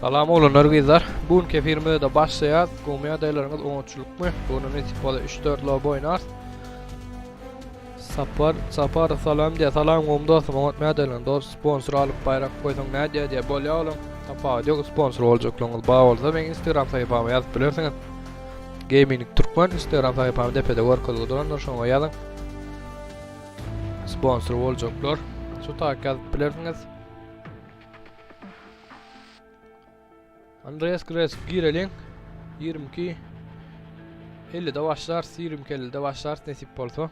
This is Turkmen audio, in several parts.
Salam oglanlar gyzlar. Bu günki efirimize de başlaýas. Gowy ýagdaýlaryňyz oňatçylykmy? Bu gün nesip bolsa 3-4 lob oýnarys. Sapar, Sapar salam diýýär. Salam gowy dostum, oňat ýagdaýlaryň dost sponsor alyp baýrak goýsaň nädýär diýýär. Bolýar oglum. Tapawut ýok, sponsor boljaklaryňyz bar bolsa meň Instagram sahypama ýazyp bilersiňiz. Gaming Türkmen Instagram sahypam depede görkezilip durandyr, şoňa ýazyň. Sponsor boljaklar. Şu tak ýazyp bilersiňiz. Andreas Gres gireliň. 22 50-de başlarys, 22 50-de başlarys nesip bolsa.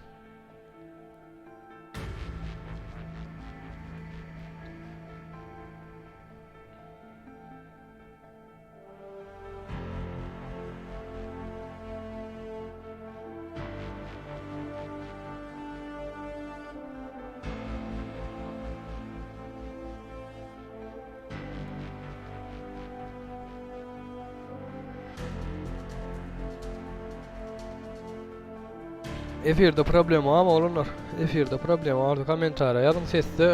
Efirde problema barmy oglanlar? Efirde problema barsa kommentariýa ýazyň sesde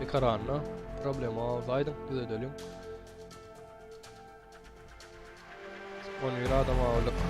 ekranda problema bolsa aýdyň düzedeliň. 11 adam aldyk.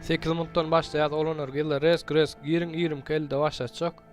Sekiz minutdan başlaýas oglanlar gyzlar resk resk giriň 22 elde başlatjak.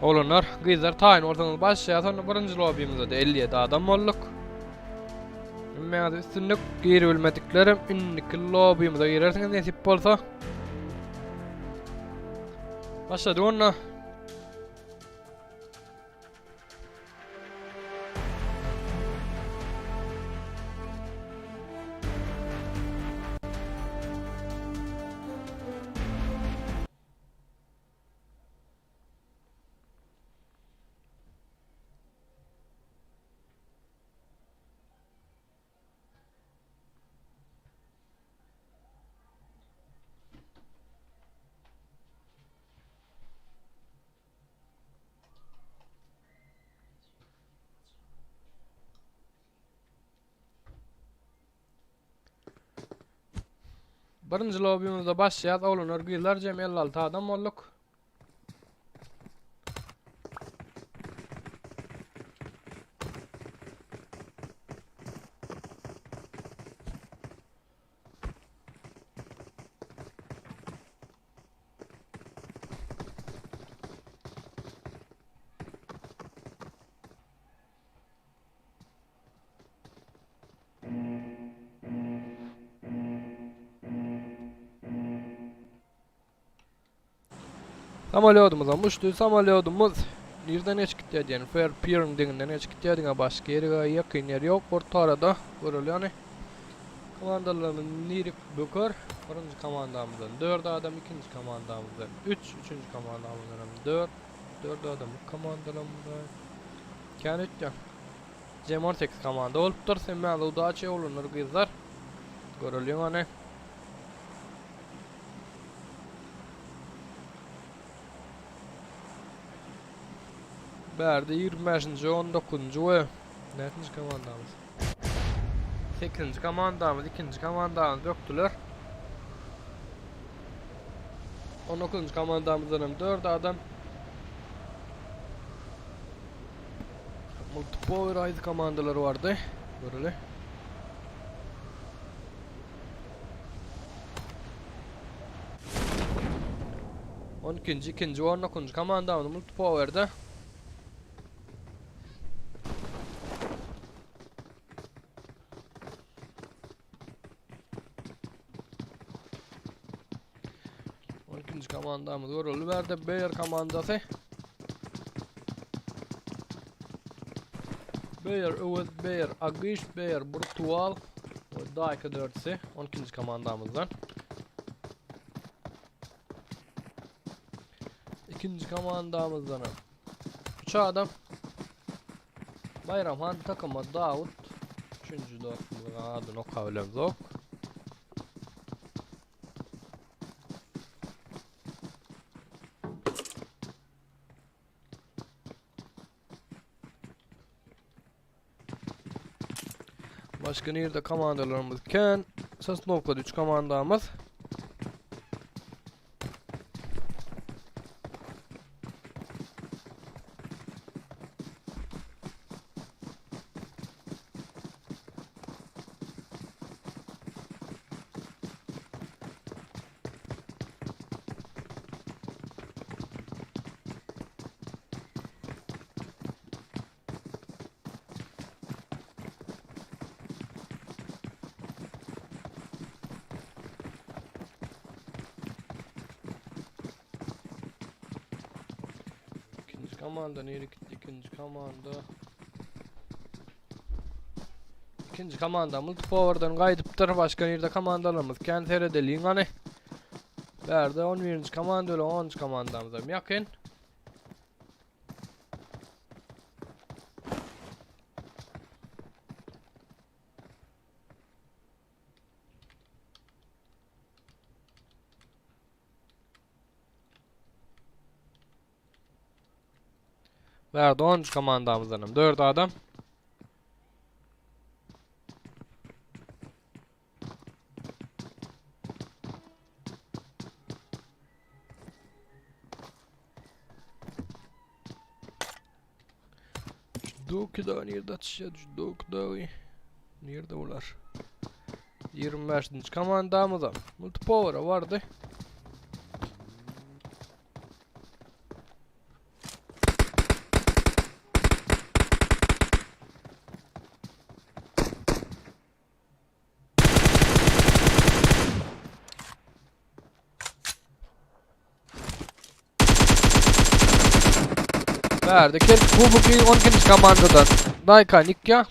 Oglanlar, gyzlar taýyn bolsaňyz başlaýas onda birinji lobimizde 57 adam bolduk. Hemmäňize üstünlik, giribilmediklerim indiki lobimize girersiňiz nesip bolsa. Başladyk onda. Birinji lobimizde başlaýas oglanlar gyzlar jem 56 adam bolduk. Samolýodymyzam uçdy. Samolýodymyz nirden geçip gitýär diýen. Fair Pieriň deňinden geçip gitýär. Diňe başga ýere ýakyn ýer ýok. Orta arada görülýäni. Komandalarymyz nirik böker. Birinji komandamyzdan 4 adam, ikinji komandamyzdan 3, üçünji komandamyzdan hem 4. 4 adamlyk komandalarymyz Kän ötýär. Jem 18 komanda bolupdyr. Hemmäňize udaçi oglanlar gyzlar. Göreliň hany. Bärde 25-nji, 19-njy we näçinji komandamyz? 8-nji komandamyz, 2-nji komandamyz bökdüler. 19-njy komandamyzdan hem 4 adam. Multipower aýdy komandalary bardy. Göreli. On ikinji, ikinji, on dokuzynjy komandamyz Multipower'da. On ikinji komandamyz göreli bärde Beyer komandasy. Beyer, Öwez Beyer, Agyş Beyer, Burtual we Dayka dördüsi 12. komandamyzdan. İkinci komandamyzdan 3 adam. Bayram Han takıma Davut. Üçüncü dostumuzun adyny okabilemzok. Başga nirde komandalarymyz kän. Sosnowkada 3 komandamyz. İkinci komanda nereye gitti? İkinci komanda. Ikinji komanda multipowerdan gaýdypdyr. Başga nirde komandalarymyz kän seredeliň hany. Bärde 11-nji komanda bilen 10-njy komandamyzam ýakyn. Bärde 10-njy komandamyzdanam 4 adam. Doki dagy nirde açyşýar? Doki dagy nirde bular? 25-nji komandamyzam Multipower'a bardy. Bärde Kerki Kuboky 12-nji komandadan Daýkan ýykýar.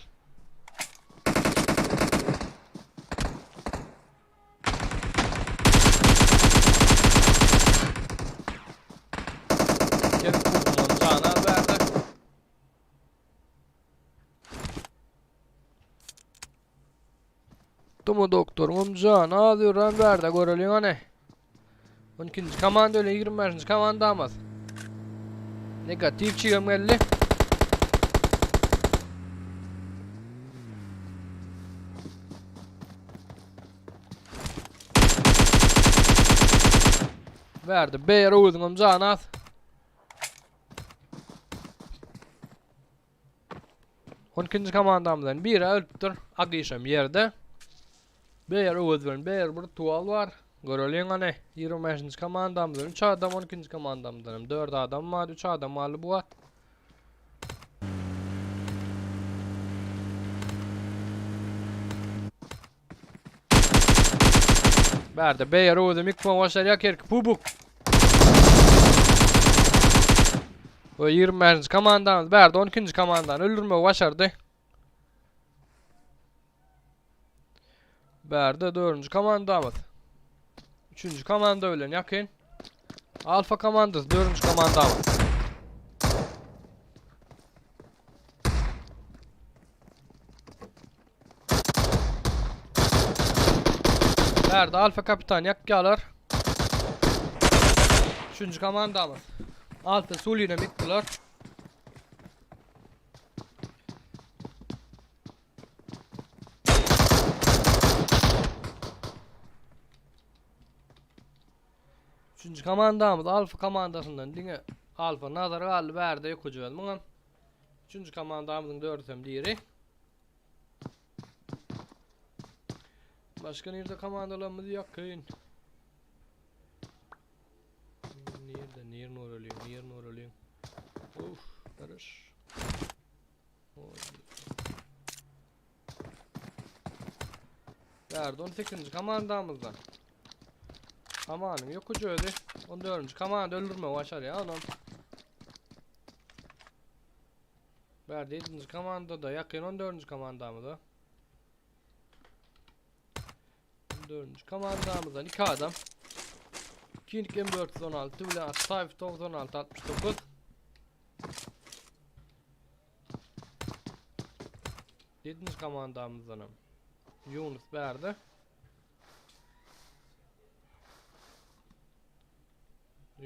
Kerki Kubokyň jany az bärde. Tuma doktoryňam jany az örän bärde göreliň hany. 12-nji komanda bilen 25-nji komandamyz. Negatiw çigem geldi. Bärde Beýer özüňem jany az. On ikinji komandamyzdan biri ölüpdir. Agyşam ýerde. Beýer Öwez bilen Beýer bir tuwal bar. Göreliň hany. 25-nji komandamyzdan 3 adam, 12-nji komandamyzdan hem 4 adam bar. 3 adam galdy bu wagt. Bärde Beýer Öwezem ilk başarýar Kerki Pubuk. We 25-nji komandamyz bärde 12-nji komandany öldürmegi başardy. Bärde 4-nji komandamyz. 3-nji komanda bilen ýakyn. Alfa komandasy 4-nji komandamyz. Bärde Alfa kapitan ýakýarlar. Üçünji komandamyz. Alfa Sulina bitdiler. Üçünji komandamyz Alfa komandasyndan diňe Alfa Nazar galdy bärde ýokuju muňam. Üçünji komandamyzyň dördüsem diri. Başga nirde komandalarymyz ýakyn? Nirde, nirni göreliň, nirni göreliň. Uf, garyş. Bärde 18-nji komandamyzda. Amanyň ýokuj özi. 14-nji komanda öldürmegi başarýar onam. Bärde 7-nji komandada ýakyn 14-nji komandamyza. 14-nji komandamyzdan 2 adam. King M416 bilen Ataýew 96 69. Ýedinji komandamyzdan hem Yunus bärde.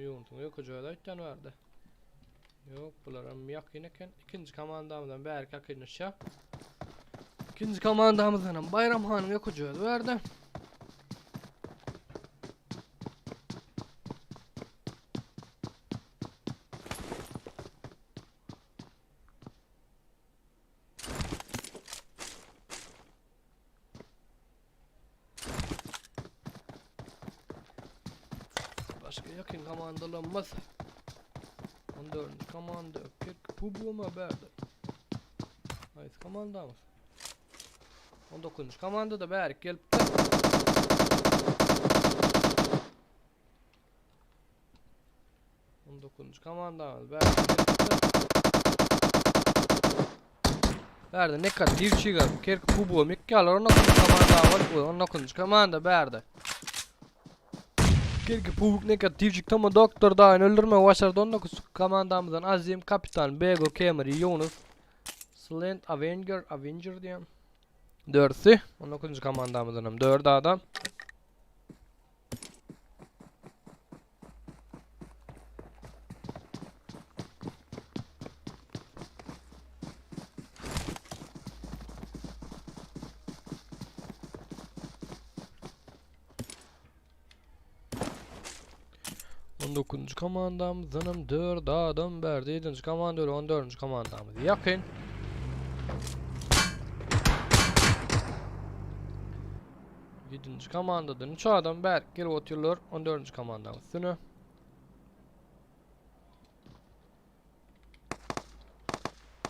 Ýuntuň ýokuja özi aýtýan bardy. Ýok, bular hem ýakyn eken. Ikinji komandamyzdan bärki ýakynlaşýar. Ikinji komandamyzdan hem Baýram hanyň ýokuja özi bardy. Başga ýakyn komandalarymyz. 14. komanda Kirk Pubuma berdi. Haýsy komandamyz? 19. komanda da bärik gelipdir. 19. komandamyz bärik gelipdir. Bärde negativ çygar. Kerk Pubu mekkalar 19. komanda var. 19. komanda bärde. Kerk Pubuk negativ çykdy ama doktor daýyny öldürmegi başardy. 19 komandamyzdan Azim, Kapitan, Bego, Kemri, Yunus, Slent, Avenger, Avenger diýen. Dörtsi. 19. komandamyzdan hem 4 adam. On dokuzuncu komandamyzdanam 4 adam berdi. 7. komanda öyle 14. komandamyz yakın. Ýedinji komandadan 3 adam bärik gelip otyrlar. 14-nji komandanyň üstüne.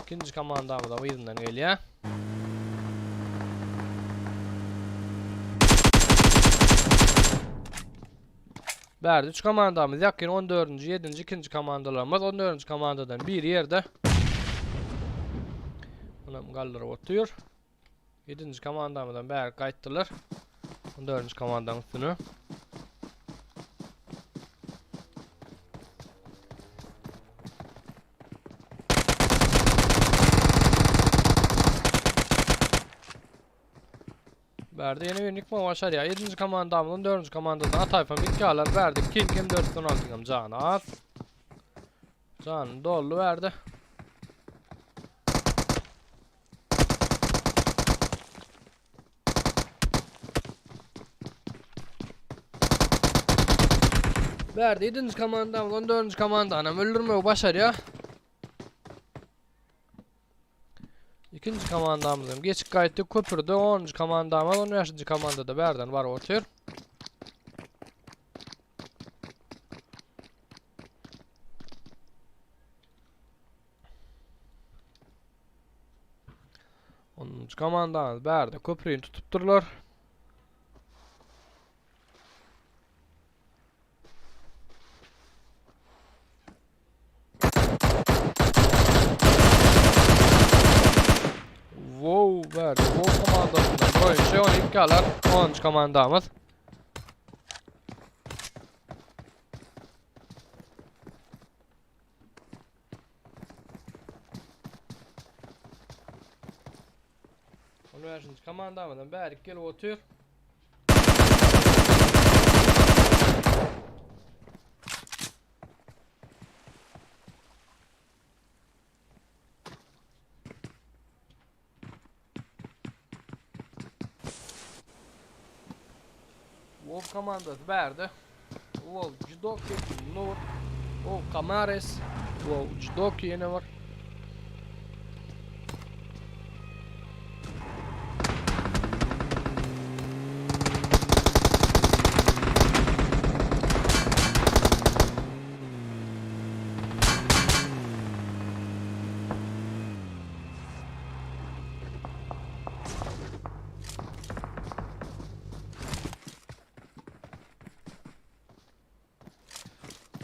İkinci komandamyz da yzyndan gelýär. Bärde 3 komandamyz ýakyn 14-nji, 7-nji, 2-nji komandalarymyz 14-nji komandadan biri ýerde. Onam galdyryp otyr. 7-nji komandamyzdan bäri gaýtdylar. 14-nji komandanyň üstüne. Bärde ýene bir nikma başarýar. 7-nji komandamyzyň 4-nji komandadan Ataýfam 2 alar. Bärde King M416-yň jany az. Jany doldy bärde. Bärde 7-nji komandamyz 14-nji komandany öldürmegi başarýar. Ikinji komandamyz hem geçip gaýtdy köprüde 10-njy komandamyz 15-nji komandada bärden baryp otyr. Onuncu komandamyz bärde köprüni tutupdyrlar. Wow, bärde wow komandasyndan bir oýunçy ony ilki alar. 10 komandamyz. On beşinji komandamyzdan bärik gelip otyr. Wolf komandasy bärde. Wolf Judoki, Nur, Wolf Kamares, Wolf Judoki ýene bir.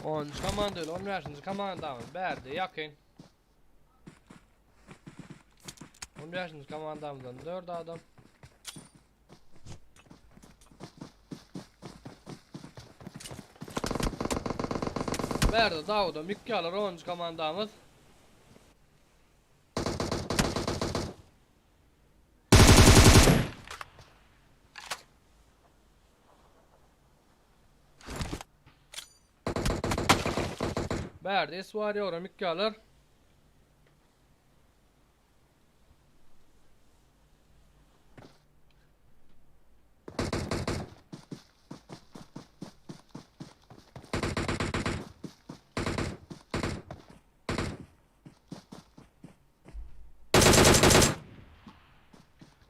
Onuncu komanda öyle, 15. komandamız bärde yakın. 15. komandamızdan 4 adam. Bärde Dawuda Mükkalar 10. komandamız. Bärde S Warrior Mükkalar.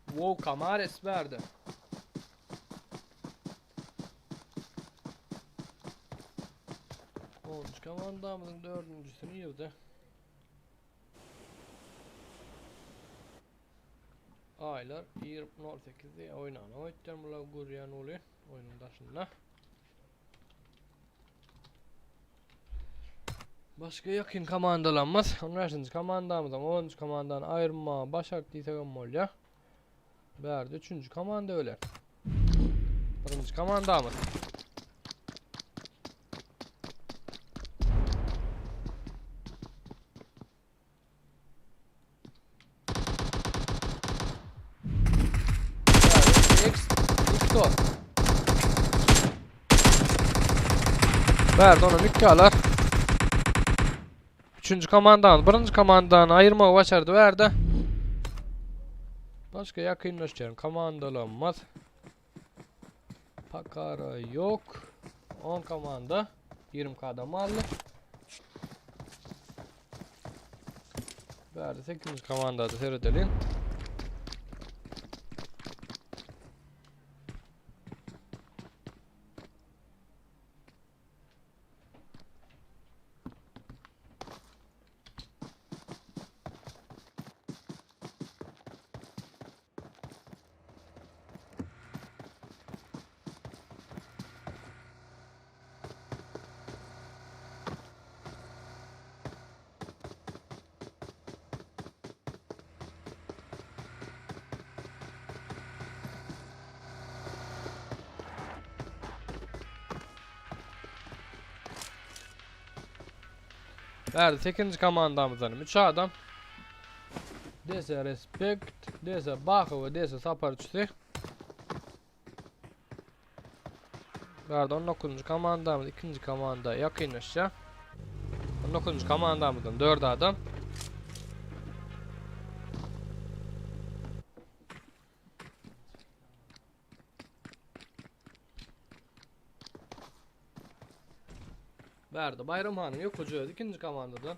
Wow, Kamares bärde. Onuncu komandamyzyň dördünjisini ýygdy. Aýlar 20.08 diýe oýnany oýtýan bular görýän uly oýnuň daşynda. Başga ýakyn komandalarymyz 15-nji komandamyzam 10-njy komandany aýyrmaga başardy diýsek hem bolýar. Bärde 3-nji komanda öle. Birinji komandamyz. Victor. Bärde onu mükkalar. Üçüncü komandan, birinci komandan ayırmagy başardy bärde. Başga ýakynlaşýan komandalarymyz Pakara ýok. 10 komanda 20 adam aldy. Bärde 8. komandada seredeliň. Bärde 8-nji komandamyzdan 3 adam. Dese Respekt, Dese Baha we Dese Sapar üçüsi. Bärde 19-njy komandamyz ikinji komanda ýakynlaşýar. 19-njy komandamyzdan 4 adam. Bärde Baýram hanyň ýokuju özi ikinji komandadan.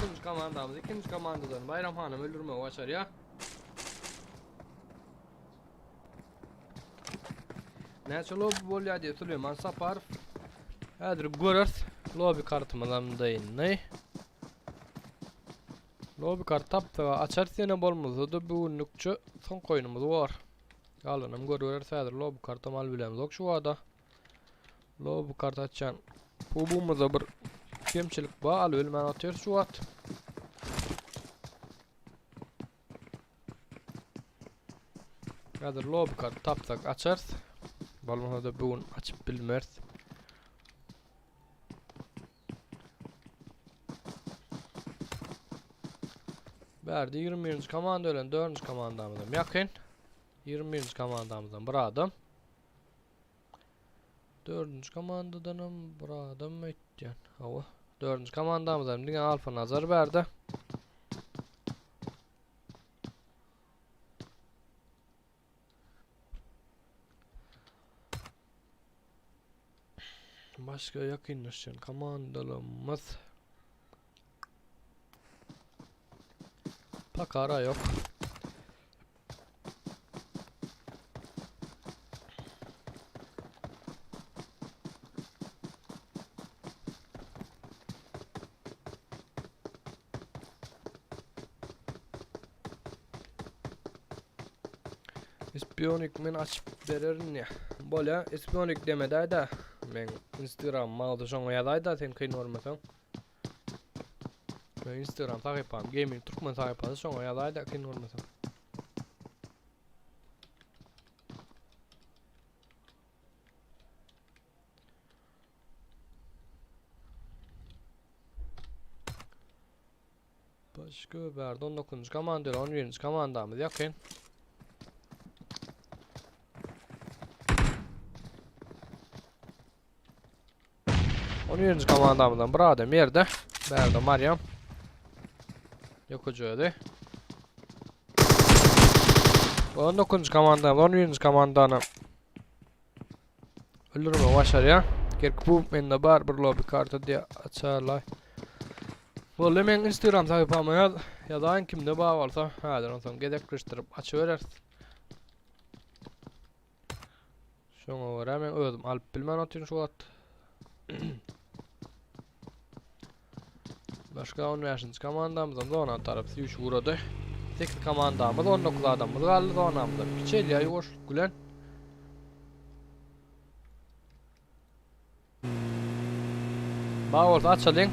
İkinci komandamız, ikinci komandadan Bayram Hanım öldürmegi başarýar. Näçe lobby bolýar diýip Süleyman Saparow. Häzir göreris. Lobby kartymyzam daýyndy. Lobby kart tapsa açarys ýene bolmasa-da bu günlükçe soňky oýnumyz bar. Galanam görüberis häzir lobby kartam alyp bilemzok şu wada. Lobby kart açýan pubumyzda bir kemçilik bar alyp bilmän otyrys şu wagt. Häzir lobby kart tapsak açarys. Bolmasa-da bu gün açyp bilmeris. Bärde 21-nji komanda bilen 4-nji komandamyzam ýakyn. 21-nji komandamyzdan bir adam. 4-nji komandadanam bir adam öýtýän. Hawa. 4-nji komandamyzdan diňe Alfa Nazar bärde. Başga ýakynlaşýan komandalarymyz Pakara ýok. Ispionik men açyp bererin ya. Bolýa, ispionik demedäý-dä. Men Instagram magda şoňa ýazaý-da sen kyn görmeseň. Men Instagram sahypam Gaming Türkmen sahypasy şoňa ýazaý-da kyn görmeseň. Başga bärde 19-njy komanda ile 11-nji komandamyz ýakyn. On birinji komandamyzdan bir adam ýerde. Bärde Mariam. Ýokucu ödi. 19-njy komandamyz 11-nji komandany Öldürme başarýar. Gerek bu mende bar bir lobby karta diye açarlar. Boldy men Instagram sahypama ýaz. Ýazaýyn kimde bar bolsa, häzir onsoň gezekleşdirip açybereris. Şoňa görä men özüm alyp bilmän otyryn şu wagt. Başga 15-nji komandamyzam zona tarap süýşüp ugrady. 8 komandamyz 19 adamymyz galdy zonamyzda. Kiçelýär ýuwaşlyk bilen. Bar bolsa açalyň.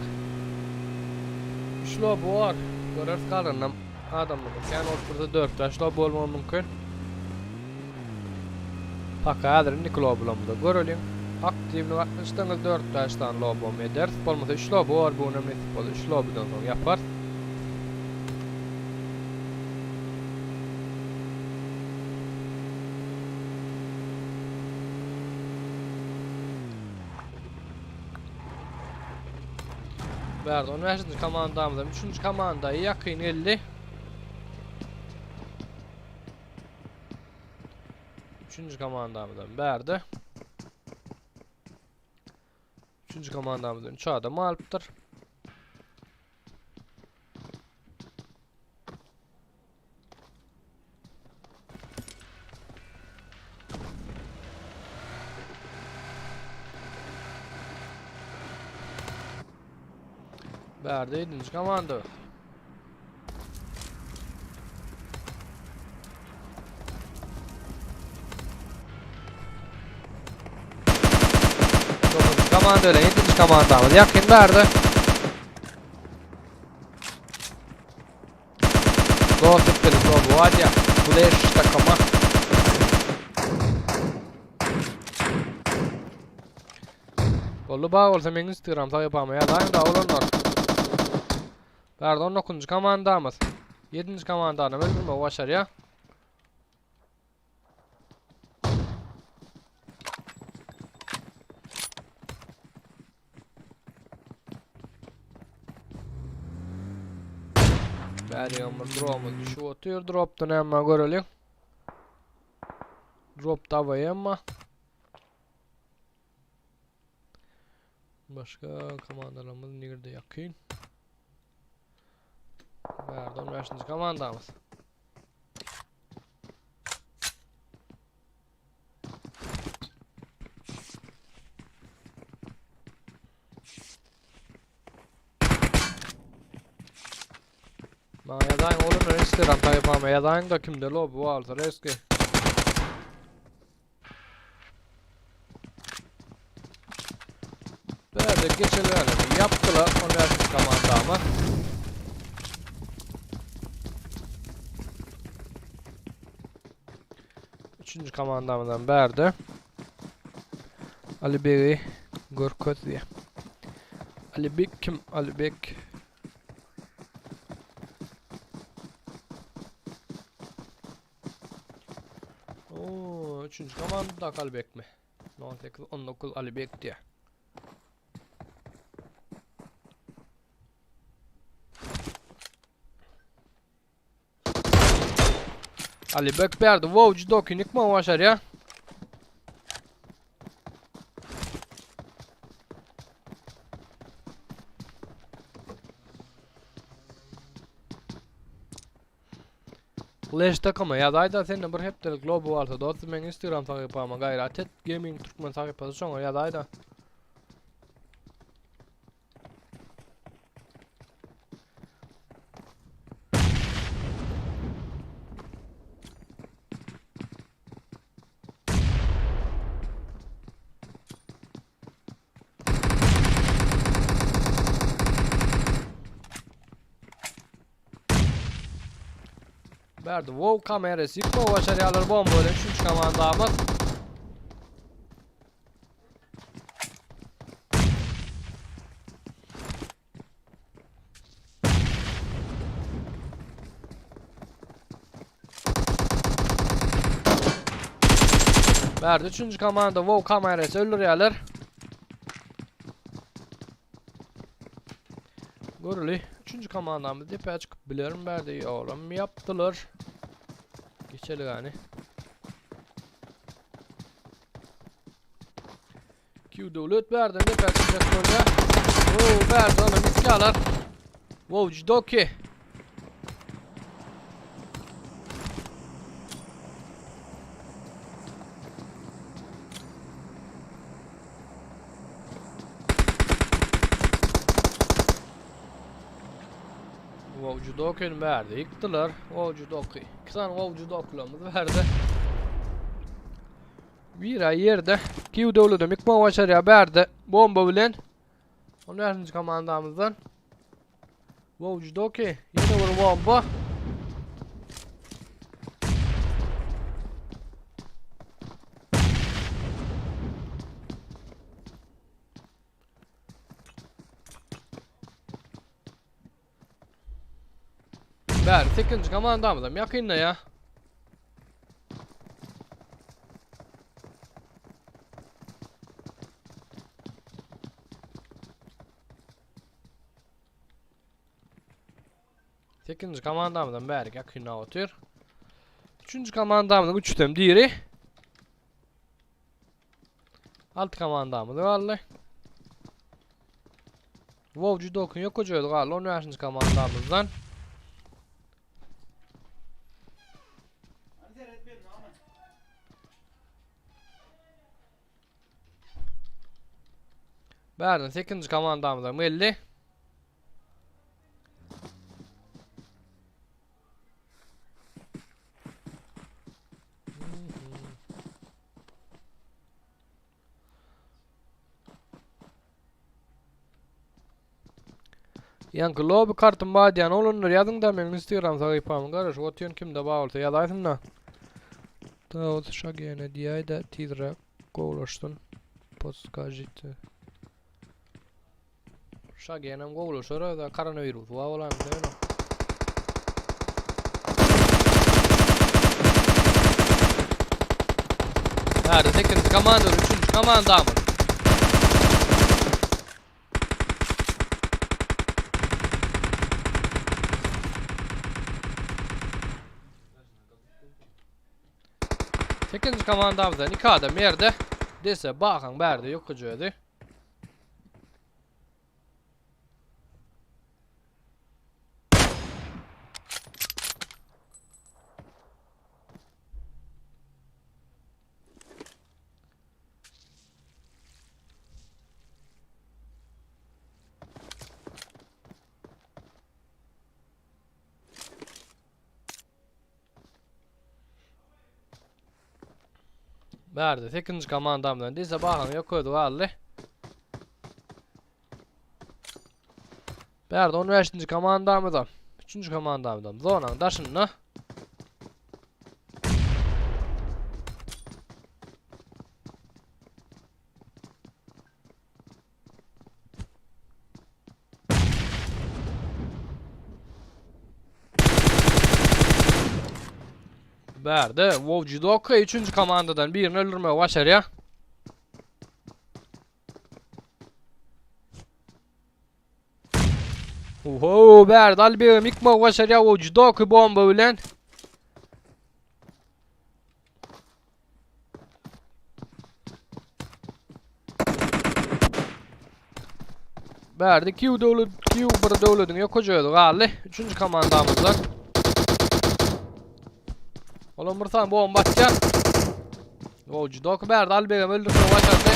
3 lob bar. Göreris galanynam adamlar kän bolup dursa 4-5 lob bolmagy mümkin. Paka häzir indiki loblamyzda göreliň. Aktiwny gatnaşsaňyz 4-5 sany lobam ederis. Bolmasa 3 loby bar bu günem nesip bolsa 3 lobydan soň ýaparys. Bärde 15-nji komandamyzam 3-nji komanda ýakyn geldi. Üçünji komandamyzam bärde. Üçünji komandamyzdan 3 adam alypdyr. Bärde 7. komanda. komanda bilen 7-nji komandamyz ýakyn bardy. Dost etmeli Slobodýa. Flash takama. Boldy bag bolsa meň Instagram sahypama ýazaýyň da olanlar. Bärde 19-njy komandamyz. 7-nji komandany öldürmegi başarýar. Bärigem bir dropumyz düşüp otyr. Dropda näme göreliň. Drop dawaý emma. Başga komandalarymyz nirde ýakyn? Bärde 15-nji komandamyz. Maňa ýazaýyň oglum Instagram sahypama ýazaýyň da kimde lobi bolsa reski. Bärde geçelgäni ýapdylar 15 komandamy. Üçünji komandamyzam bärde. Ali Begi görkez diýe. Ali Beg kim? Ali Beg. Oo, üçünji komanda Ali Bek mi? 18 19 Ali Bek diýe. Ali Bek berdi. Wow, judo kinik mi başarýar? Flash takama ýazaýda sende bir hepdelik lobo bolsa dostum meň Instagram sahypama gaýrat et Gaming Türkmen sahypasy şoňa ýazaýda. Berdi. Wow kamerası yıkma başarıyorlar bomba öyle. Üçüncü komandamız. Berdi. Üçüncü komanda wow kamerası öldürüyorlar. Göreli. Üçüncü komandamız depä çykyp bilerim berdi. Oğlum yaptılar. Geçeli yani. Q döwlet berdi. Depä çykjak bolýar. Wow berdi onu bitýärler. Wow judoki. Wow judokyny berdi. Ýykdylar. Wow judoky. Iki sany wow judoklamyz berdi. Bir ay ýerde Kiw döwlede mikma başarýar bärde bomba bilen. 15-nji komandamyzdan. Wow judoki. Ýene bir bomba. Bäri 8-nji komandamyzam ýakynda ya. Sekizinji komandamyzam bärik ýakynda otyr. Üçünji komandamyzyň üçüsem diri. Alt komandamyz galdy. Wow, judokyň ýok özi galdy 15-nji komandamyzdan. Bärden 8-nji komandamyzam geldi. Ýaňky lobby kartym bar diýen oglanlar ýazyňda meniň Instagram sahypamy garaşyp otyryn kimde bar bolsa ýazaýsynda. Dawut Şagene diýäýdä tizräk gowlaşsyn. Podskažite. Şagenem gowlaşar özä koronawirus bar bolan bilen. Bärde 8. komanda, 3. komandamyz. Sekizinji komandamyzdan iki adam ýerde. Dese bakan bärde ýok özi. Bärde 8. komandamdan diýse bakan ýok özi galdy. Bärde 15. komandamyzam. 3. komandamyzam zonanyň daşynda. Bärde WoW Judoka 3. komandadan birini öldürmegi başarýar. Oho, bärde Albegem ýykmagy başarýar WoW Judoka bomba bilen. Bärde Q döwlet, Q bir döwlediň ýok özi galdy. Üçünji komandamyzdan. Olam bir sany bomba atýar. Wow, Judok bärde Albegem öldürmegi başardy.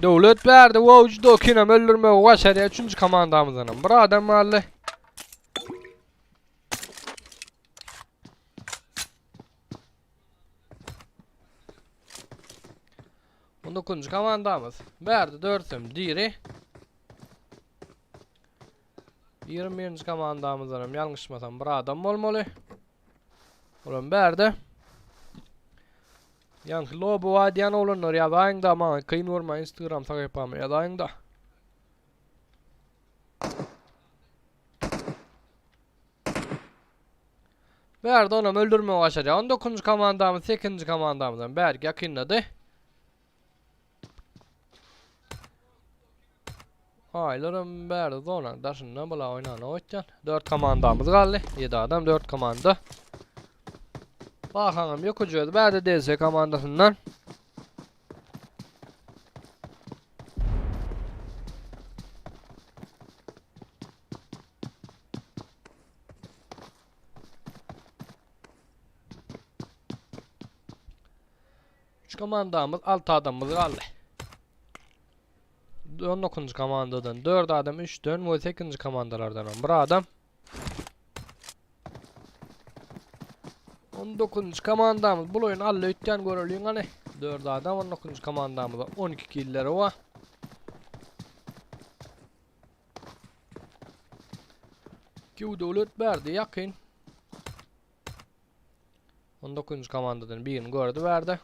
Döwlet bärde Wow Judokinem öldürmegi başarýar. Üçünji komandamyzdan hem bir adam galdy. On dokuzunjy komandamyz. Bärde dörsem diri. 21-nji komandamyzdan hem ýalňyşmasam bir adam bolmaly. Olam bärde. Ýaňky lobo bar diýen oglanlar ýazaýyň-da maňa kyn görmäň Instagram sahypama ýazaýyň-da. Bärde onam öldürmegi başarýar. 19-njy komandamyz 8-nji komandamyzdan bärik ýakynlady. Aýlaram bärde zonaň daşynda bula oýnany oýtýan. 4 komandamyz galdy. 7 adam 4 komanda. Bahaňam ýok özi bärde DS komandasyndan. Üç komandamyz, 6 adamymyz galdy. 19. komandadan 4 adam 3-den we 8. komandalardan hem 1 adam. 19. komandamyz bu oyun alla ötýän göreliň hany. 4 adam 19. komandamyzda 12 killeri bar. Q döwlet berdi ýakyn. 19. komandadan birini gördü berdi.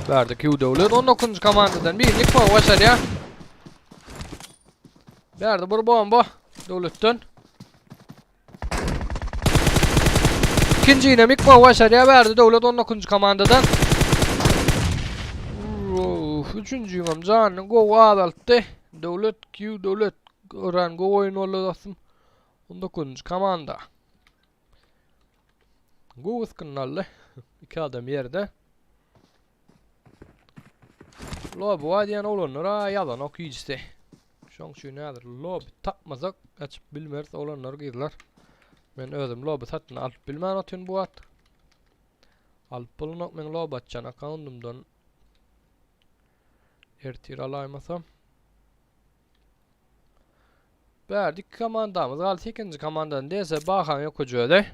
Berdi Q döwlet 19. komandadan birini ýykmagy başarýar. Berdi bir bomba döwletden. İkinci yine Mikma başarıya verdi Döwlet 19. komandadan. Uf, üçüncü yine canını gowy azaltdy. Döwlet Q Döwlet öran gowy oýun boldy dostum. 19. komanda. Gowy ysgyn aldy. İki adam ýerde. Lobi bar diýen oglanlar a ýazanok hiçsi. Şoň üçin häzir lobi tapmasak açyp bilmeris oglanlar gyzlar. Men özüm lobi satyn alyp bilmän otyryn bu wagt. Alyp bolanok men lobi açan akkauntymdan. Ertir alaýmasam. Bärde iki komandamyz galdy. Sekizinji komandadan DS Bahan ýokujy özi.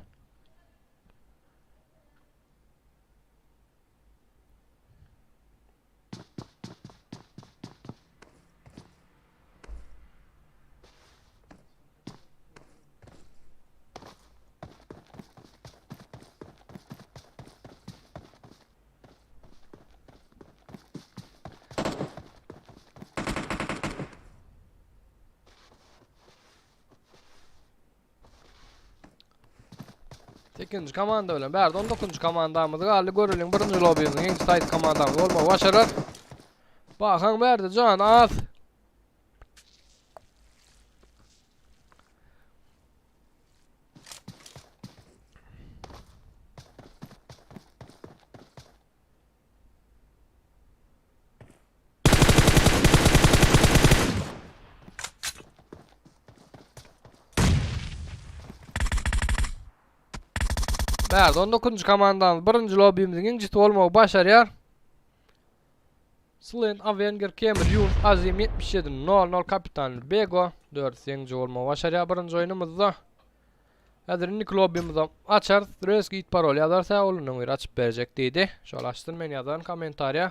Sekizinji komanda bilen bärde 19-njy komandamyz galdy. Göreliň birinji lobbymiziň ikinji saýt komandamyz bolmagy başarar. Bahaň bärde jan az. Bärde 19-njy komandamyz birinji lobbymiziň iňjisi bolmagy başarýar. Slen Avenger Kemir Yunus Azim 77 00 Kapitan Bego 4 ýeňiji bolmagy başarýar birinji oýnumyzda. Häzir indiki lobbymyzam açarys. Reski it parol ýazarsa ol ondan bir açyp berjek diýdi. Şol açsyn men ýazan kommentariýa.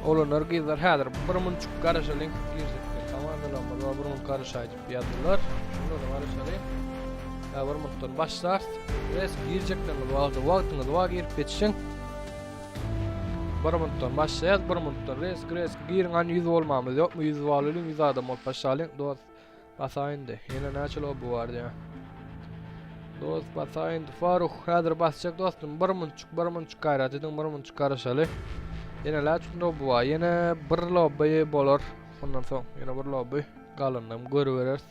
Oglanlar gyzlar häzir bir munçuk garaşalyň girjekler komandalarymyz bar bir munt garaşaý diýip ýazdylar. Şunda da garaşalyň. Hä bir muntdan başlarys. Res girjeklerimiz wagty wagtyňyz bar girip geçişiň. Bir muntdan başlaýas bir muntdan res res giriň an 100 bolmamyz ýokmy 100 bolalyň 100 adam bolup başlalyň dost. Basaý indi. Ýene näçe lobby bar diýä. Dost basaý indi. Faruh häzir basjak dostum. Bir munçuk, bir munçuk gaýrat ediň, bir munçuk garaşaly. Ýene näçe lobby bar? Ýene bir lobby bolar. Bundan soň ýene bir lobby galanynam görübereris.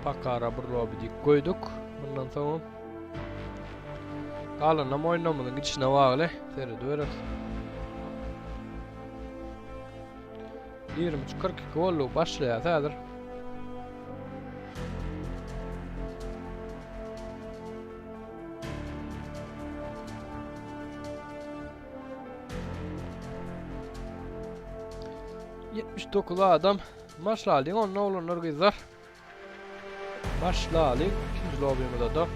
Pakara bir lobby diýip goýduk. Bundan soň galanynam oýnamyzyň gidişine bagly seredibereris. 23 42 boldy başlaýar häzir. 79 adam. Başlalyň onda oglanlar gyzlar. Başlalyň ikinji lobby'myza da.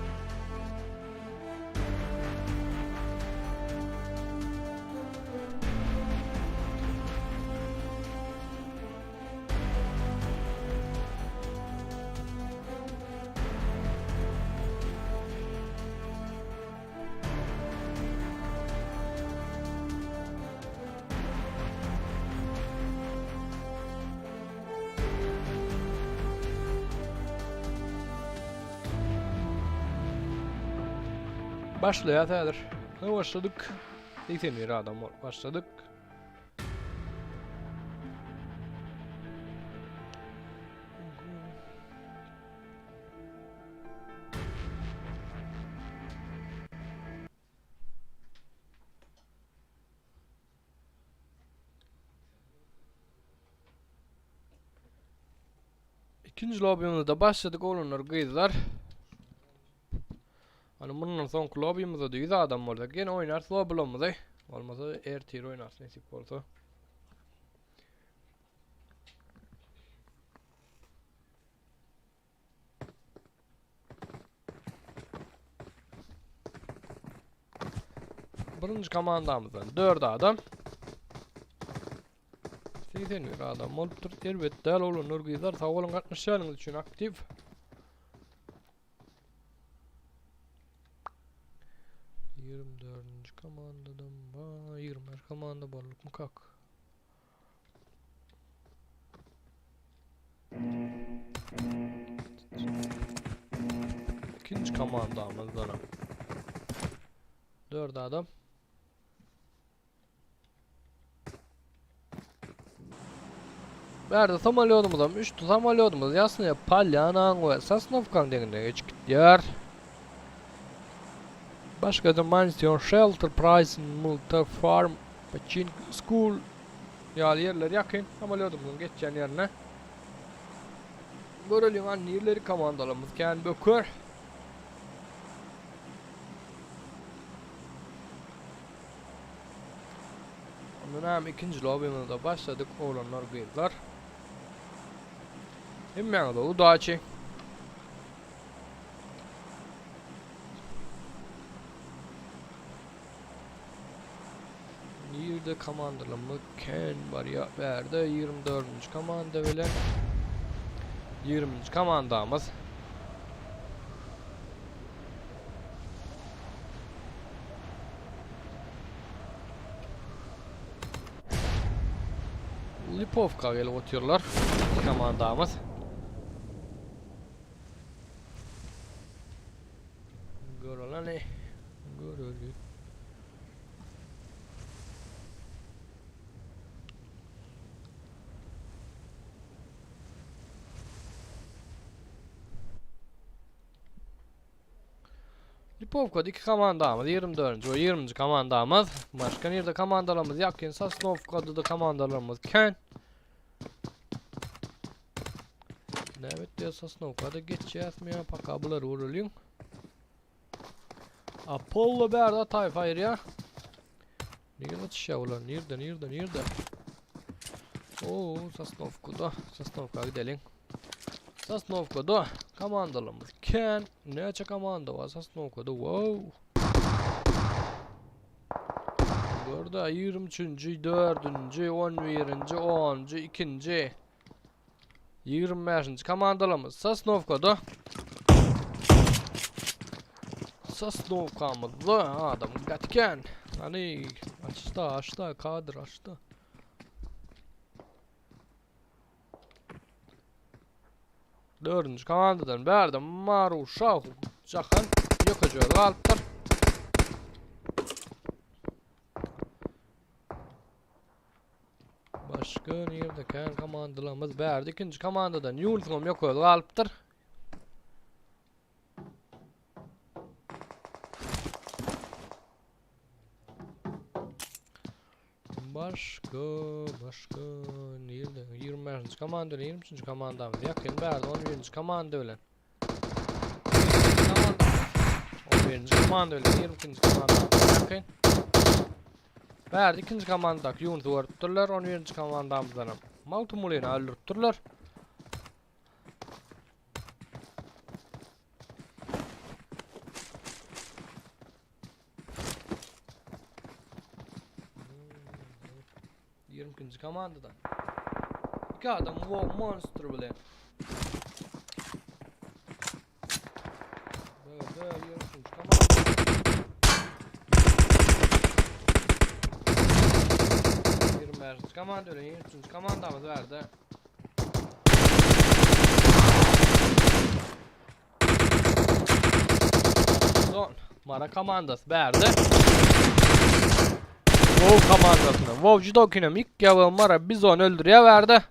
Başlaýas häzir. Ne başladyk? 81 adam bolup başladyk. Ikinji lobby'myzda başladyk oglanlar gyzlar. Hani bundan soňky lobby'myzda da 100 adam bolsak ýene oýnarys lobby'larymyzy. Bolmasa ertir oýnarys nesip bolsa. Birinji komandamyzdan 4 adam. 81 adam bolupdyr. Erbet däl oglanlar gyzlar sag boluň gatnaşýanyňyz üçin aktiw. 24-nji komandadan ba 25 komanda boldukmy kak? İkinci komandamyzdan 4 adam. Bärde samolyodymyzam, 3 samolyodymyz Ýasnyýa Polýanaň we Sosnowkaň deňinden geçip gitýär. Başga-da Mansion Shelter, Prison, Multa Farm, Pachinko School ýaly ýerler ýakyn samolyodymyzyň geçýän ýerine. Göreliň an nirleri komandalarymyz kän böker. Ondan hem ikinji lobimizde başladyk oglanlar gyzlar. Hemmäňize udaçi. Nirde komandalarymyz kän barýar bärde 24-nji komanda bilen 20-nji komandamyz. Lipovka gelip otyrlar komandamyz. Göreleni. Göreli. Lipovkada iki komandamyz, 24-nji we 20-nji komandamyz. Başga nirde komandalarymyz ýakyn Sosnowkada da komandalarymyz kän. Näme etýär Sosnowkada geçýäsmi ýa paka bulary görelim. Apollo bärde taýfa aýyrýar. Nirde çyşýar bular? Nirde, nirde, nirde? Oo, Sosnowkada. Sosnowka gideliň. Sosnowkada komandalarymyz kän. Näçe komanda bar Sosnowkada? Wow. Görde 23-nji, 4-nji, 11-nji, 10-njy, 2-nji, 25-nji komandalarymyz Sosnowkada. Sosnowkamyzda adam gaty kän. Hany açda, açda, kadr açda. Dördünji komandadan bärde Maru Şahu Jahan ýokaja galypdyr. Başga nirde kän komandalarymyz bärde ikinji komandadan Ýunusyň hem ýokaja galypdyr. Başga, başga nirde? 25-nji komanda bilen 23-nji komandamyz ýakyn bärde 11-nji komanda bilen. 11-nji komanda bilen 22-nji komandamyz ýakyn. Bärde ikinji komandaky Ýunusy görüpdirler, 11-nji komandamyzdan hem Magtymgulyny öldüripdirler. 22. komandadan. İki adam wow monster bilen. Böyle 23. komanda. 25. komanda bilen 23. komandamyz verdi. Son. Mara komandasy bärde. Wow komandasyna. Wow judokinem ilk ýawy Mara Bizon öldürýär bärde.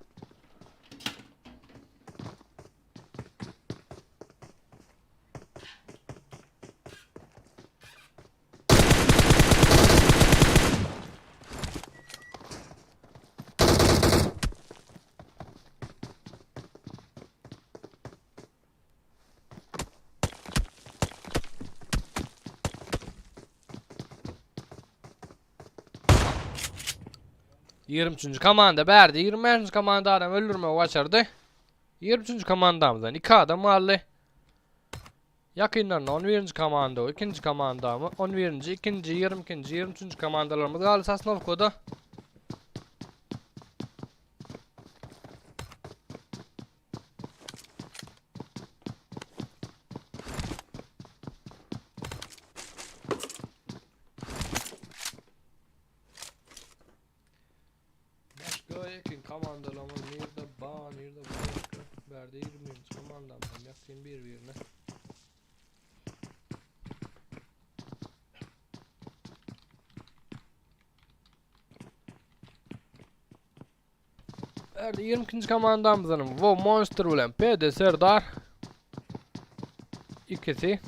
23. komanda bärde 25. komanda adam öldürmegi başardy. 23. komandamyzdan 2 adam galdy. Ýakynlarynda 11-nji komanda, 2-nji komandamy, 11-nji, 2-nji, 22-nji, 23-nji komandalarymyz galdy Sosnowkada. Başga ekin komandalarymyz nirde ba, nirde başga. Bärde 20-nji komandamyzam ýakyn bir-birine. Bärde 22-nji komandamyzdan Wow Monster bilen PD Serdar. İkisi.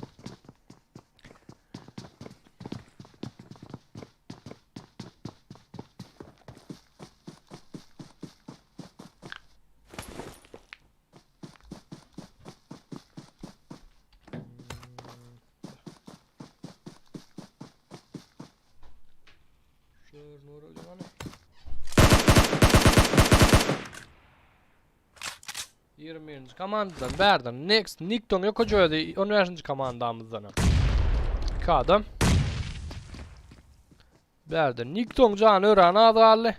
Şör nur öldü 21. komandadan bärden next Nickton yok ödi 15. komandamyzdan. İki adam. Bärde Nickton jany öran az galdy.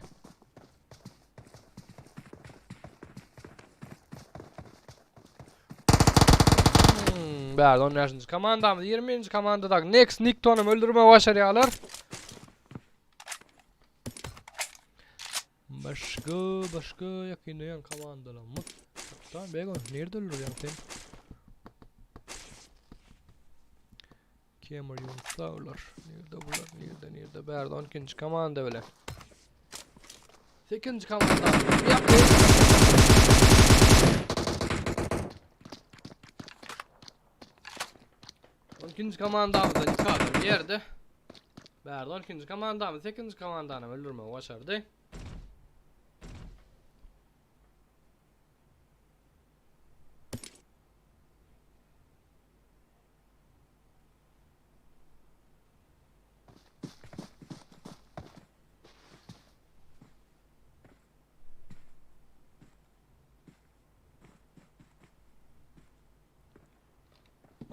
Hmm, bärde 15. komandamyz 20. komandada next Nickton'u öldürme başarýarlar. Başga, başga ýakynlaýan komandalarymyz. Kaptan Bego, nirde öldürýäň sen? Kemur Yunuslar. Nirde bular? Nirde, nirde? Bärde 12-nji komanda bilen. 8-nji komanda. Ýakyn. 12-nji komandamyzdan 2 adam ýerde. Bärde 12-nji komandamyz 8-nji komandany öldürmegi başardy.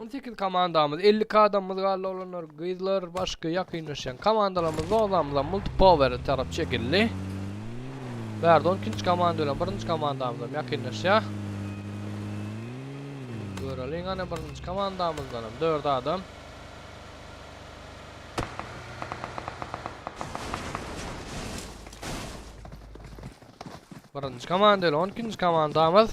18 komandamyz, 52 adamymyz galdy oglanlar, gyzlar, başga ýakynlaşýan komandalarymyz dozamyzam Multipowere tarap çekildi. Bärde 12-nji komanda bilen birinji komandamyzam ýakynlaşýar. Göreliň ana birinji komandamyzdanam 4 adam. Birinji komanda ile 12-nji komandamyz.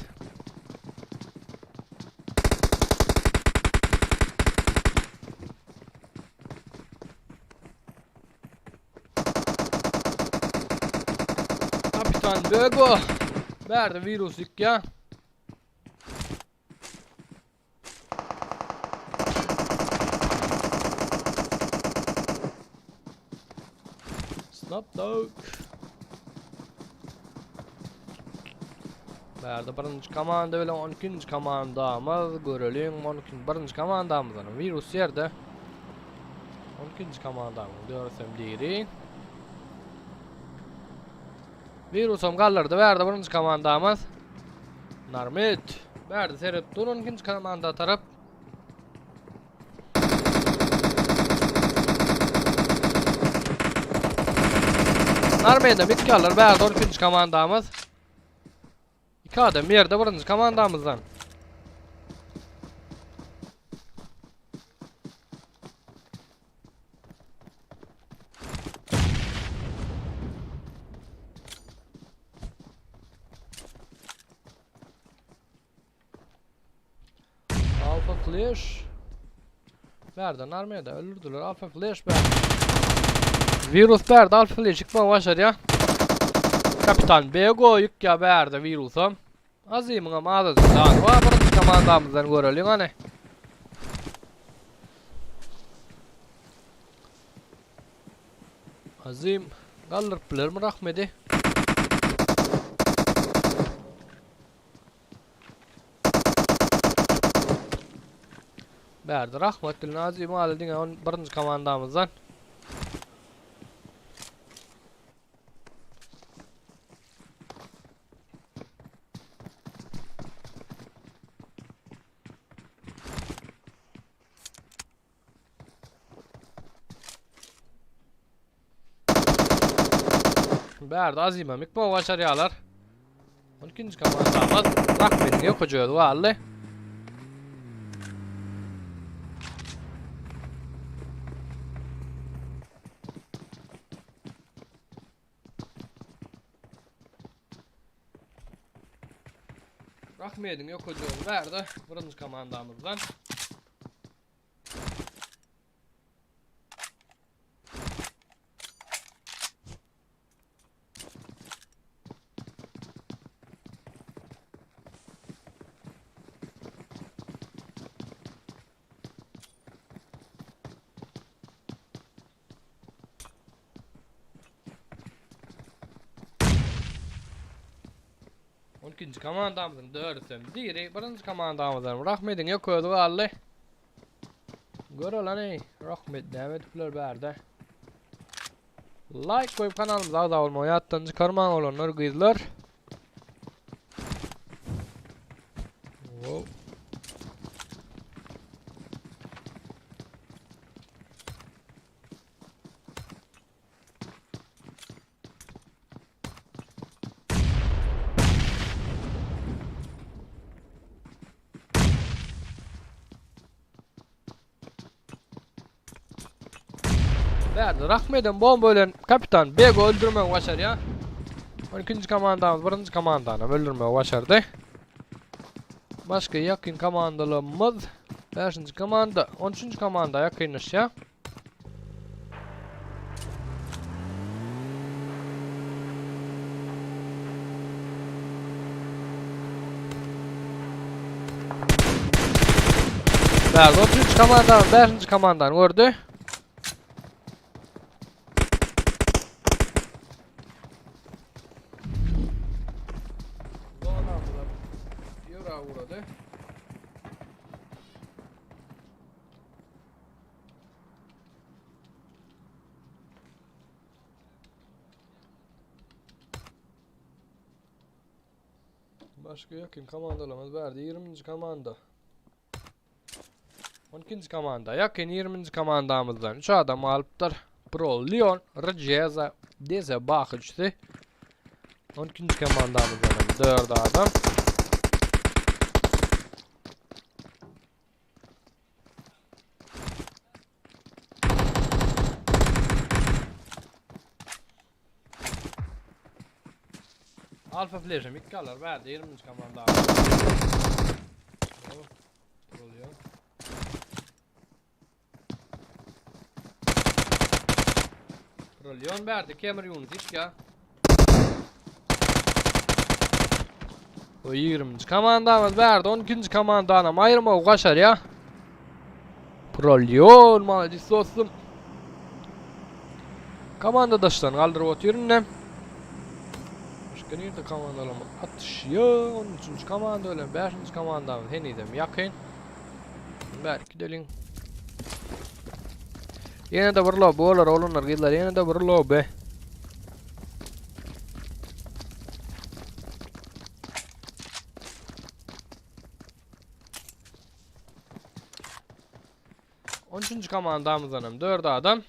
Kapitan Bögo. Bärde virus ýykýar. Snap Dog. Bärde birinji komanda bilen 12-nji komandamyz göreliň. 12 birinji komandamyzdan virus ýerde. 12-nji komandamyz dörsem diri. Wirusam galdyrdy bärde birinji komandamyz. Narmet. Bärde seret dur ikinji komanda tarap. Narmet'e bitki alır. Bärde ikinji komandamyz. İki adam yerde birinji komandamyzdan. Alpha Flash. Nereden armaya da öldürdüler. Alpha Flash ben. Virus berdi Alpha Flash çıkma başar ya. Kapitan Bego yük ya berdi virusa. Azymyň hem azajyk jany bar, birinji komandamyzdan göreliň hany. Azym galdyryp bilermi Rahmedi? Berdi Rahmet bilen Azym aldy diňe on birinji komandamyzdan. Bärde Azima Mikmo başarýarlar. 12-nji komandamyz Rahmediň ýokuju özi galdy. Rahmediň ýokujuny bärde birinji komandamyzdan. On ikinji komandamyzyň dördüsem diri, birinji komandamyzdan Rahmediň ýok özi galdy. Gör olan ey, Rahmet näme edip biler bärde. Like goýup kanalymyza agza bolmagy ýatdan çykarmaň oglanlar, gyzlar. Wow. Bärde Rahmeden bomba ölen kapitan Bego öldürmegi başarýar. 12-nji komandamyz birinji komandany öldürmegi başardy. Başga ýakyn komandalarymyz 5-nji komanda, 13-nji komanda ýakynlaşýar. Bärde 33 komandanyň 5-nji komandany gördü. Ýöräp ugrady. Başga ýakyn komandalarymyz bardy. 20-nji komanda. 12-nji komanda ýakyn 20-nji komandamyzdan 3 adam galypdyr. Pro Leon, Rjeza, Deze Bach üçüsi. 12-nji komandamyzdan hem 4 adam. Alfa Flash-em ikki alar bärde 20-nji komanda. Oluyor. Prolyon bärde Kemir Yunus ilk ya. O 20-nji komandamyz bärde 12-nji komandanam aýyrmagy başarýar. Prolyon malades dostum. Komanda daşdan galdyryp otyr indi. Başga nirde komandalarymyz atyşýar. 13-nji komanda bilen 5-nji komandamyz henizem ýakyn. Bärik gideliň. Ýene de bir lobby bolar oglanlar gyzlar ýene de bir lobby. On üçünji komandamyzdan hem 4 adam.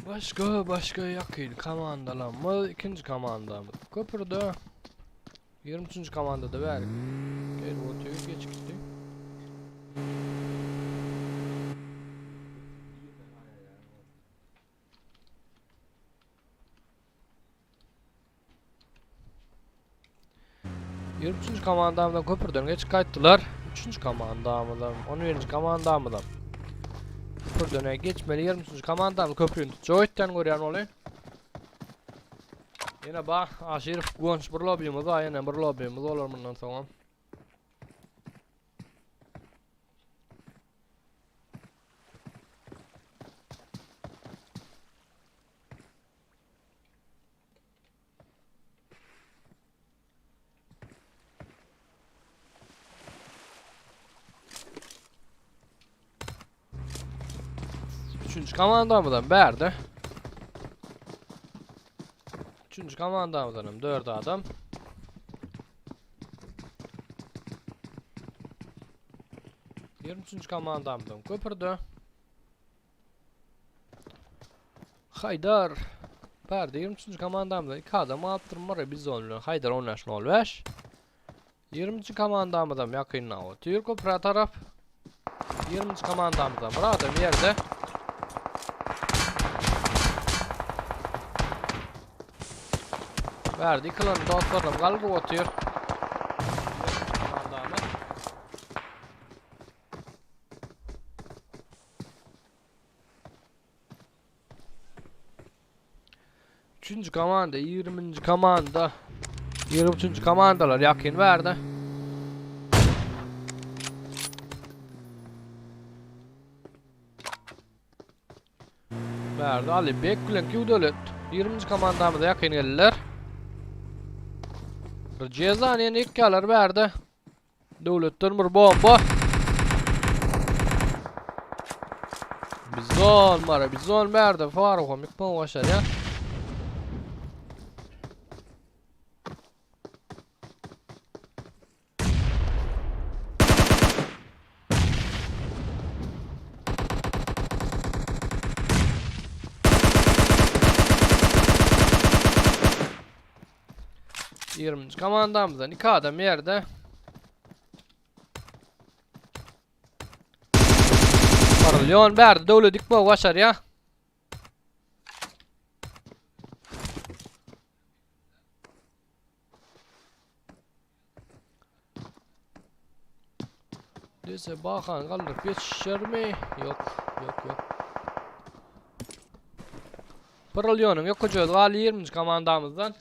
Başga başga ýakyn komandalarymyz ikinji komandamyz köprüde 23-nji komandada bäri gelip otyr geç gitdi. 23-nji komandamyzdan köprüden geçip gaýtdylar. 3-nji komandamyzam, 11-nji komandamyzam. Köprüden geçmeli 23-nji komandamyz köprüni tutjak öýtýän görýän oly. Ýene ba Aşyrow Guwanç bir lobbymiz bar, ýene bir lobbymiz bolar mundan soňam. Üçünji komandamyzam bärde. Üçünji komandamyzdan hem 4 adam. 23-nji komandamyzam köpürde. Haýdar. Bärde 23-nji komandamyzdan 2 adam alypdyr. Murray Bizon bilen Haýdar 15.05. 20-nji komandamyzam ýakynda otyr köprä tarap. 20-nji komandamyzam bir adam ýerde. Bärde ykylan dostlarynam galdyryp otyr. Komandamyz. Üçünji komanda, 20-nji komanda. 23-nji komandalar ýakyn bärde. Bärde Ali Bek bilen Q döwlet. 20-nji komandamyza ýakyn geldiler. Cezan ýene ikkalar bärde. Döwletden bir bomba. Bizon mara, bizon bärde Faruk hem ýykmagy başarýar. Ýigriminji komandamyzdan iki adam ýerde. Paralyon bärde döwlet dikmegi başarýar. Dese bakan galdyryp ýetişermi? Ýok, ýok, ýok. Pyrrylýonyň ýokajözi galdy 20-nji komandamyzdan.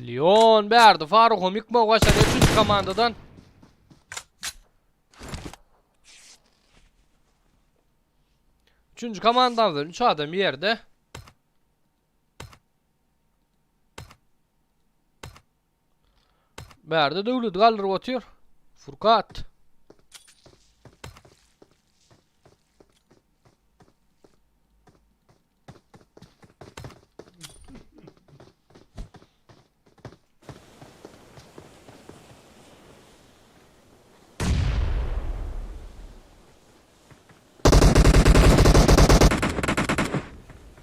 Leon berdi. Faruk ýykmak başarýar üçünji komandadan. Üçünji komandamyzdan 3 adam ýerde. Bärde döwlet galdyryp otyr. Furkat.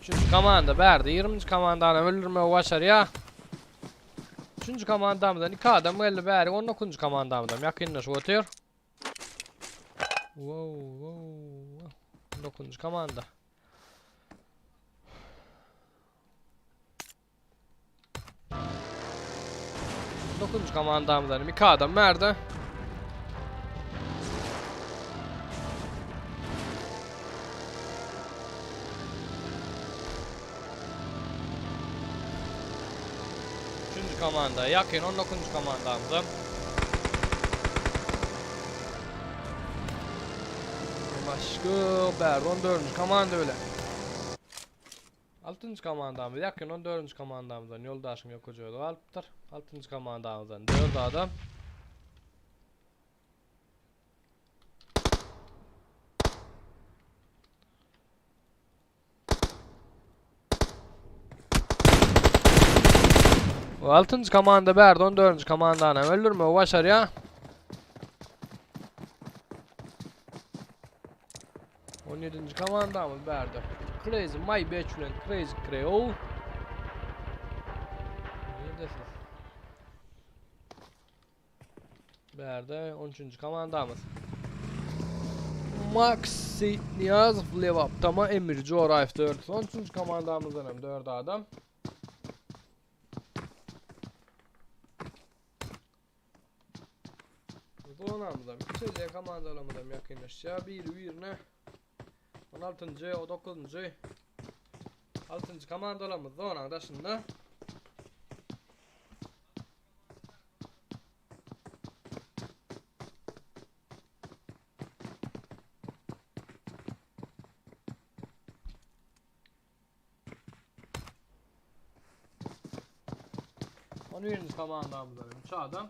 Üçünji komanda bärde 20. komandany öldürmegi başarýar. Üçünji komandamyzdan 2 adam geldi bäri 19. komandamyzdan ýakynlaşyp otyr. Wow, wow. 19. komanda. Dokuzuncu komandamyzdan iki adam nerede? Üçüncü komanda yakın 19. komandamıza. Başka Berdi 14. komanda öyle. Altynjy komandamyz ýakyn on dördünji komandamyzdan ýoldaşyň ýokaja özi galypdyr. Altynjy komandamyzdan dört adam. Altynjy komanda bärde on dördünji komandany hem öldürmegi başarýar. 17. komandamyz bärde. Crazy My Bitch bilen Crazy Creole. Neredesiz? Bärde 13. komandamyz. Maxi Niyazow Levap Tama Emir Joraýew 4. 13. komandamyzdan hem 4 adam. Zonamyzam, kiçelýär komandalarymyzam ýakynlaşýar biri-birine. 16-njy, 19-njy, 6-njy komandalarymyz zonaň daşynda. On birinji komandamyzdan üç adam.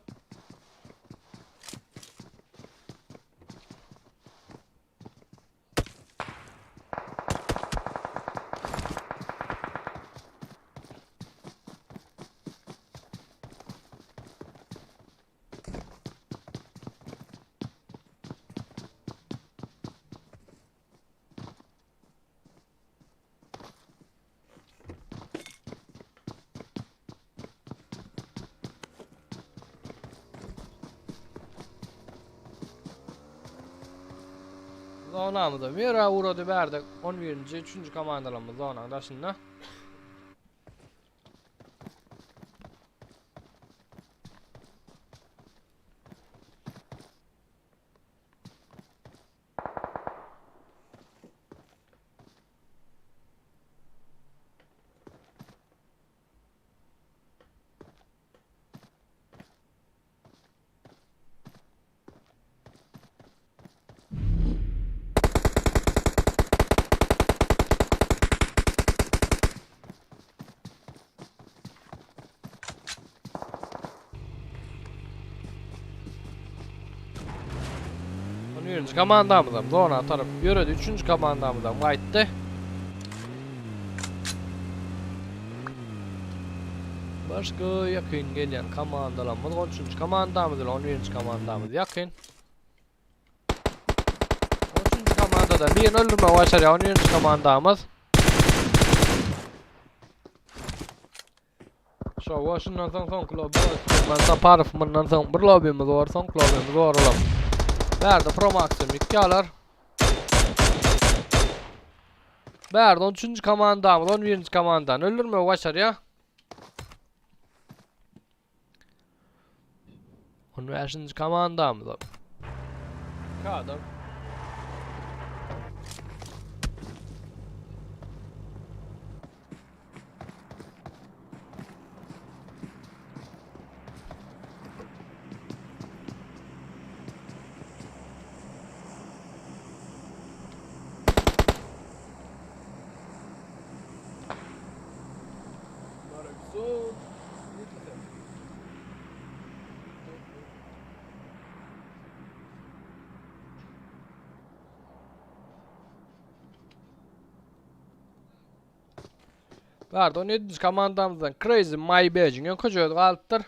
Zonamyza Mira uğradı berdi. 11. 3. komandalarımız zonanın daşynda. On birinji komandamyzam zona tarap ýöredi. Üçünji komandamyzam gaýtdy. Başga ýakyn gelýän komandalarymyz 13-nji komandamyz bilen 11-nji komandamyz ýakyn. 13-nji komandadan birini öldürmegi başarýar 11-nji komandamyz. Şowa şundan soň soňky lobby Süleyman Saparow mundan soň bir lobbymiz bar, soňky lobbymiz bar olam. Bärde Pro Max-y mikýalar. Bärde 13-nji komandamyz 11-nji komandany öldürmegi başarýar. 15-nji komandamyz. İki adam. Bärde 17-nji komandamyzdan Crazy My Badge-iň ýoňky jözi galypdyr.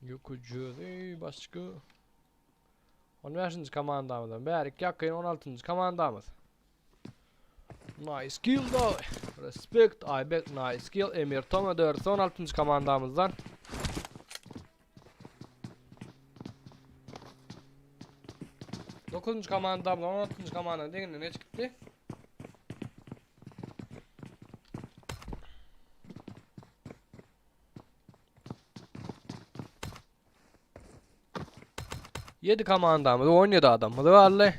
Ýoňky jözi başga 15-nji komandamyzdan bärik ýakyn 16-njy komandamyz. Nice kill da. Respect Aybek nice kill Emir Toma 416-njy komandamyzdan. Dokuzunjy komandamyz 16-njy komandanın deňinden geçip gitdi. Ýedi komandamyz 17 adamymyz galdy.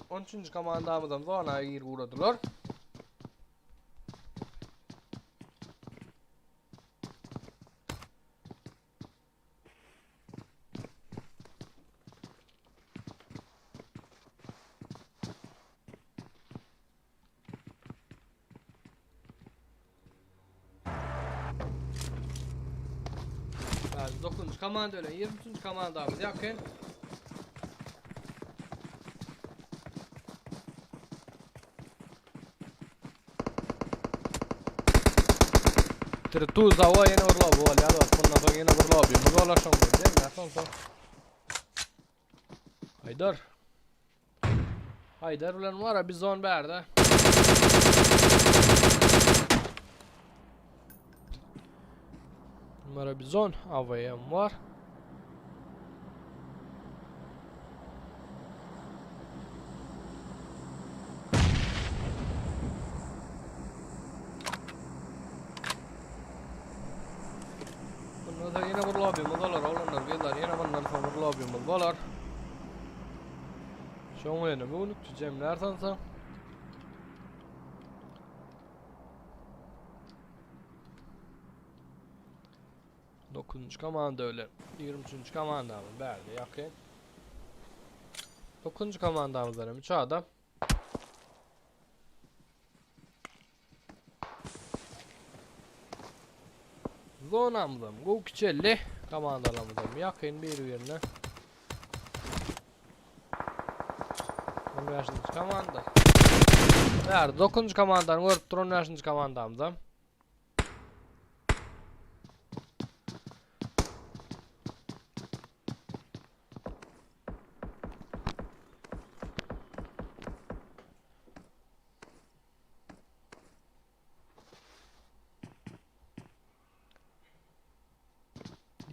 13-nji komandamyzam zona girip ugradylar. Yani 9. komanda öyle 23. komandamız yakın. Tuz awa ýene bir lobby bolýar dost. Bundan soň ýene bir lobbymiz bolar şoň bilen. Soň soň. Haydar. Haydar bilen var a bizon bärde. Numara bizon AVM var. Bundan soň ýene bir lobbymiz bolar oglanlar gyzlar ýene bundan soň bir lobbymiz bolar. Şoň bilen bu günlük jemler sansa. Dokuzunjy komanda öyle. 23. komandamyz bärde ýakyn. Dokuzunjy komandamyzdan hem 3 adam. Zonamyzam gowy kiçeldi. Komandalarymyzam ýakyn bir-birine. 15. komanda. Bärde 9. komandany görüp dur 15. komandamyzam.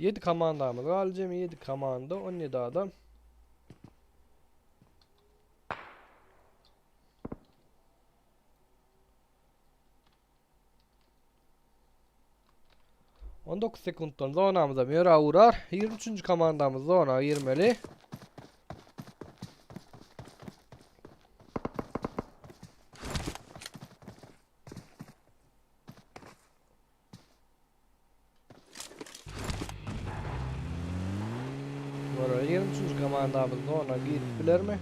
Ýedi komandamyz galdy jemi 7 komanda 17 adam. 19 sekuntdan zonamyza ýöre urar. 23-nji komandamyz zona girmeli. Bora 23-nji komandamyz zona girip bilermi?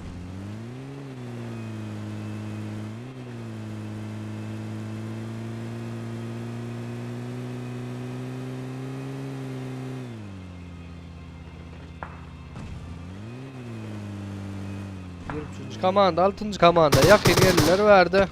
Ýigrimi üçünji komanda, altynjy komanda ýakyn geldiler bärde.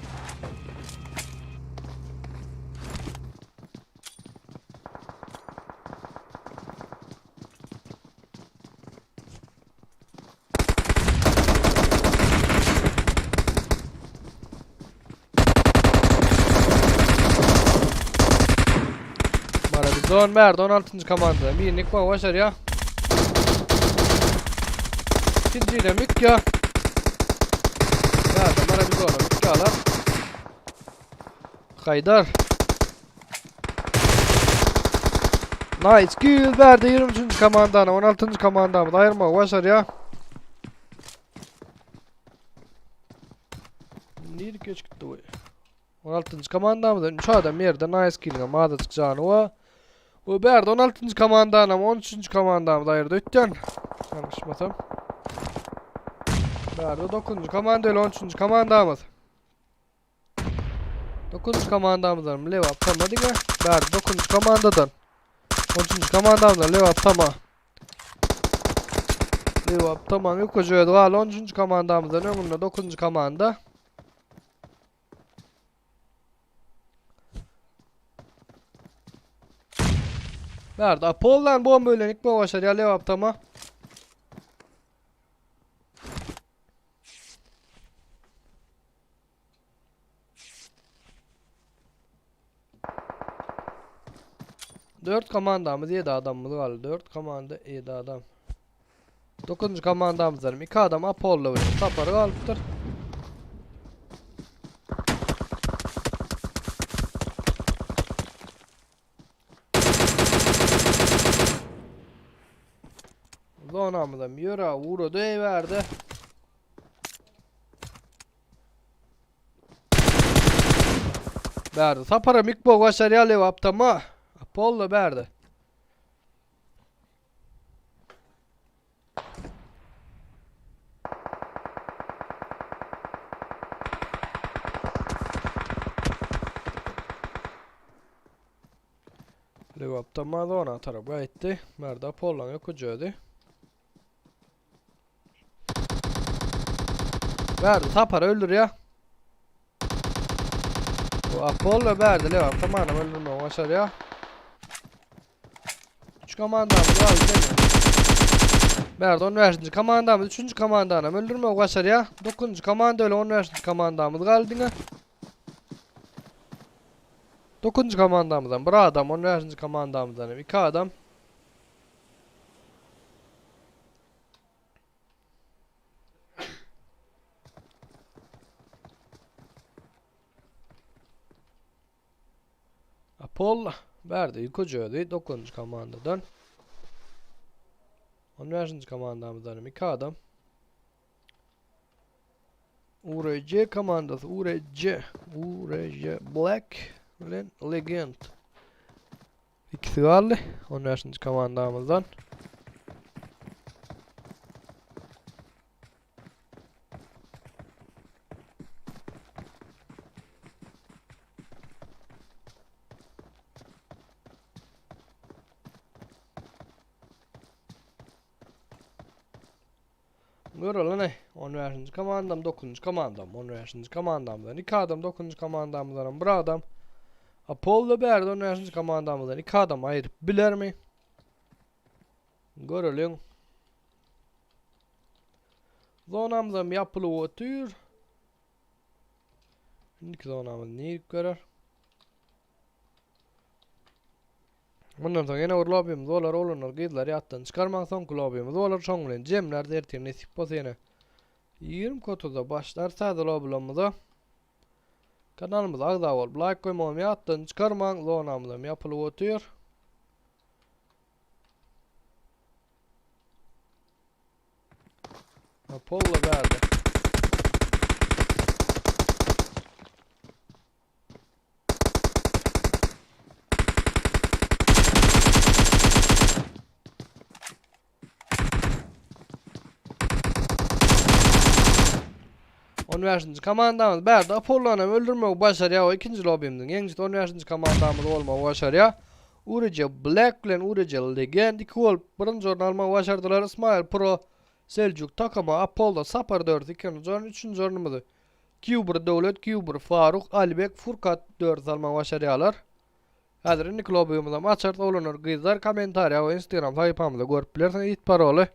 Zon bärde 16-njy komanda. Birini ýykmagy başarýar. Ikinjinem ýykýar. Bärde mara bir zona ýykýarlar. Haydar. Nice kill bärde 23-nji komandany 16-njy komandamyzy aýyrmagy başarýar. Nirki geçipdi bu? 16-njy komandamyzdan 3 adam ýerde nice killiň azajyk jany bar. Bu bärde 16-njy komandanam 13-nji komandamyz aýyrdy ötýän. Ýalňyşmasam. Bärde 9-njy komanda ile 13-nji komandamyz. 9-njy komandamyzdan Lewap tama diňe. Bärde 9-njy komandadan. 13-nji komandamyzdan Lewap tama. Lewap tamaň ýokaja özi galdy 13-nji komandamyzdan öňünde 9-njy komanda. Nerede? Apollan bomba bilen ilk başarýar Lewap tama. Dört komandamyz 7 adamymyz galdy. 4 komanda 7 adam. 9-njy komandamyzdan 2 adam Apollo bilen Sapar galypdyr. Zonamyzam ýöre ugrady eýbärde. Bärde Sapara mikbo başarýar Lewaptama. Apollo bärde. Lewapda Madonna tarap gaýtdy. Merda Pollan öküjedi. Berdi Sapar öldürýär. Bu Apollo berdi Lewapda mana öldürmegi başarýar. 3 komandamyz galdy deme. Bärde 15-nji komandamyz 3-nji komandany hem öldürmegi başarýar. 9-njy komanda öyle 15-nji komandamyz galdy diňe. 9-njy komandamyzdan bir adam, 15-nji komandamyzdan hem 2 adam. Apollo bärde ýüke 9-njy komandadan. 15-nji komandamyzdan hem 2 adam. URC komandasy URC URC Black bilen Legend. İkisi galdy 15-nji komandamyzdan. Göreli ne? 15-nji komandam, 9-njy komandam, 15-nji komandamdan 2 adam, 9-njy komandamdan 1 adam. Apollo bärde 15-nji komandamdan 2 adam aýryp bilermi? Göreliň. Zonamyzam ýapylyp otyr. Indiki zonamyz nirip görer? Mundan soň ýene bir lobbymiz bolar, oglanlar, gyzlar ýatdan çykarmaň, soňky lobbymiz bolar, şoň bilen jemläris ertir nesip bolsa ýene 20 otuzda başlar täze lobbylarymyza. Kanalymyza agza bolup laýk goýmagam ýatdan çykarmaň, zonamyzam ýapylyp otyr. Apollo bärde. On beşinji komandamyz bärde Apollony hem öldürmegi başarýar we ikinji lobimizin ýeňijisi on beşinji komandamyz bolmagy başarýar. Urije Black bilen Urije Legend iki bolup birinji orny almagy başardylar. Ismail Pro Seljuk takamy Apollo Sapar dördi ikinji orun, üçünji ornumyzy Q1 Döwlet, Q1 Faruk, Alibek, Furkat dördi almagy başarýarlar. Häzir indiki lobbyymyzam açarys oglanlar gyzlar kommentariýa we instagram sahypamyzda görüp bilersiňiz it paroly.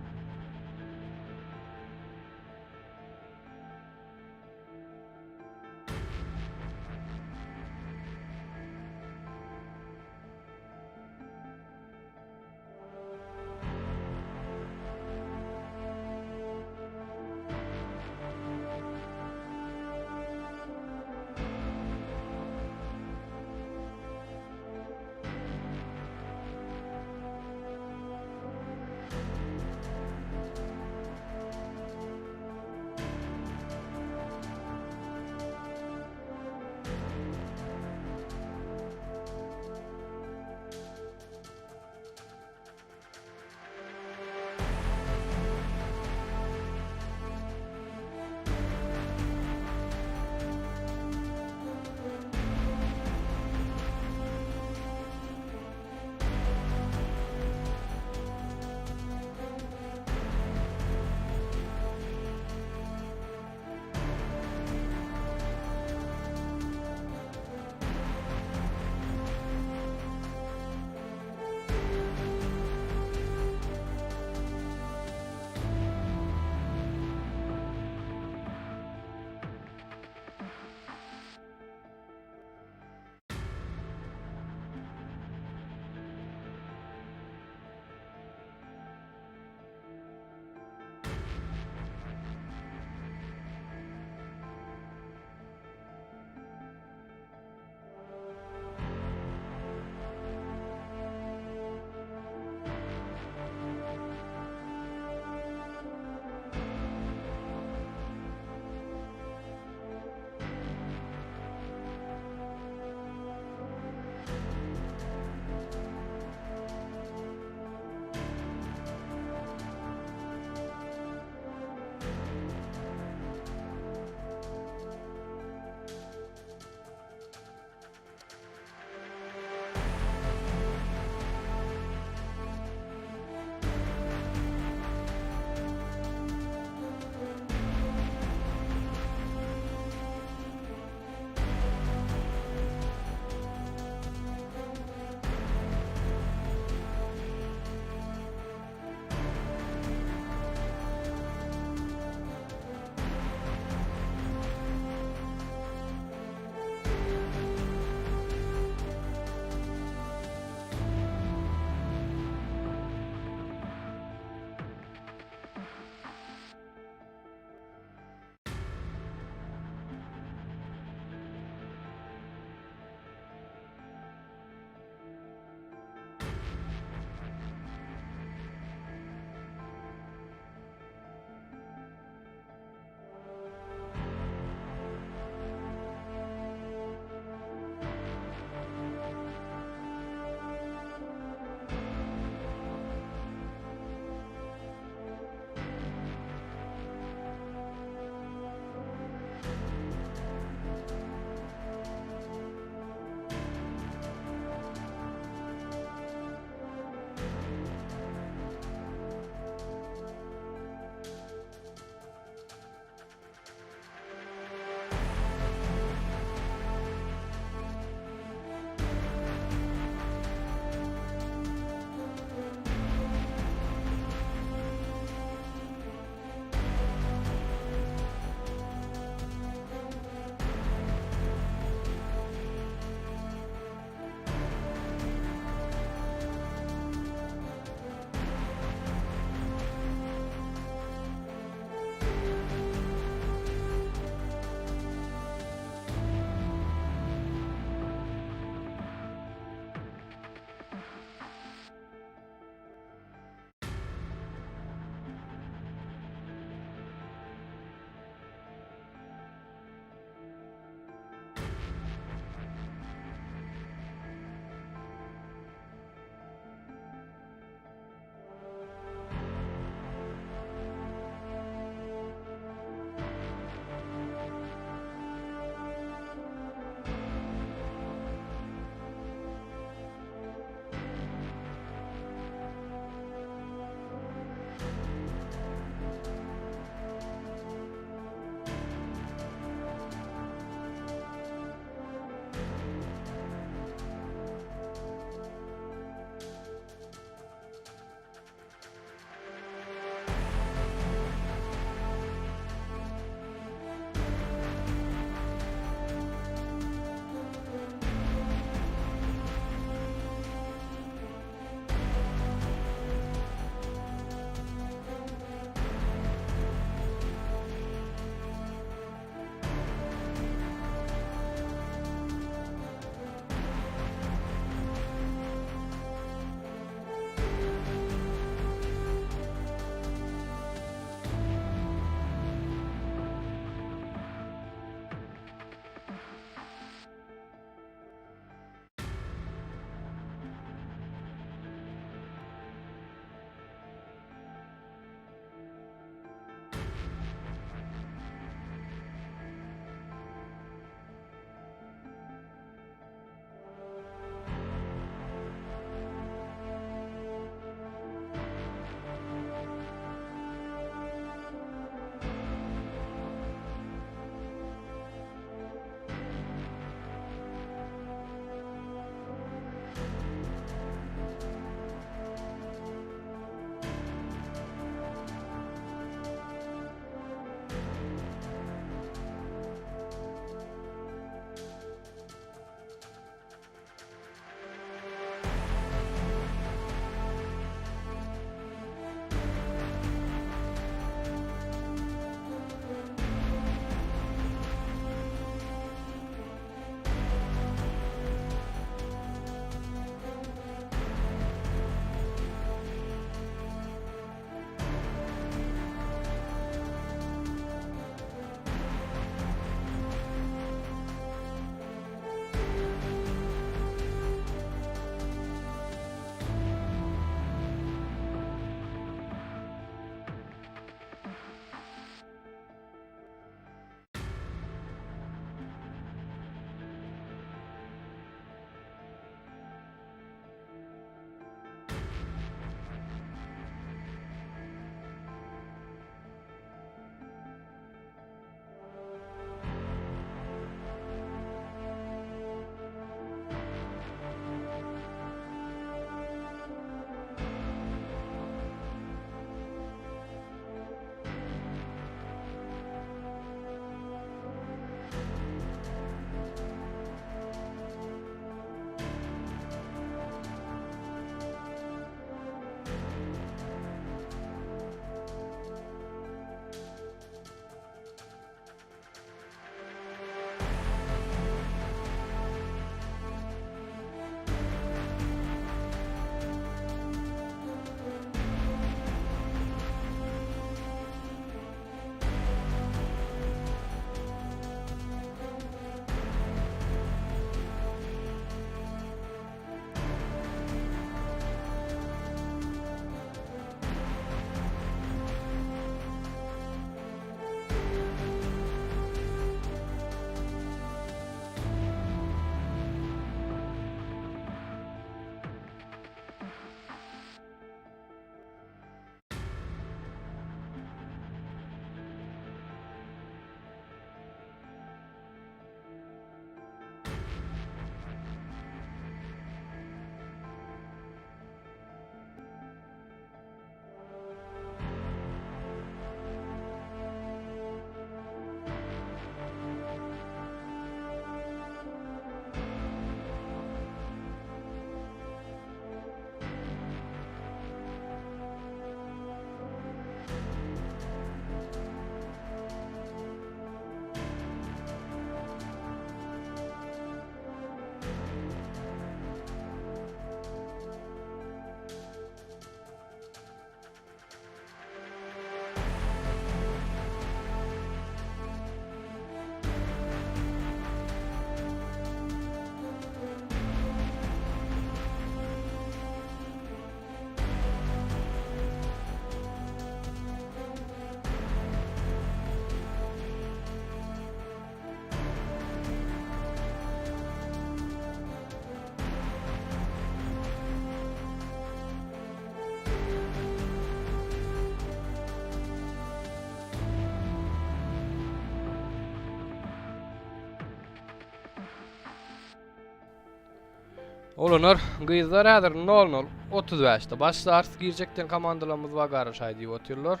Oglanlar, gyzlar häzir 00 35-de başlarys. Girjekden komandalarymyz bar garaşaý diýip otyrlar.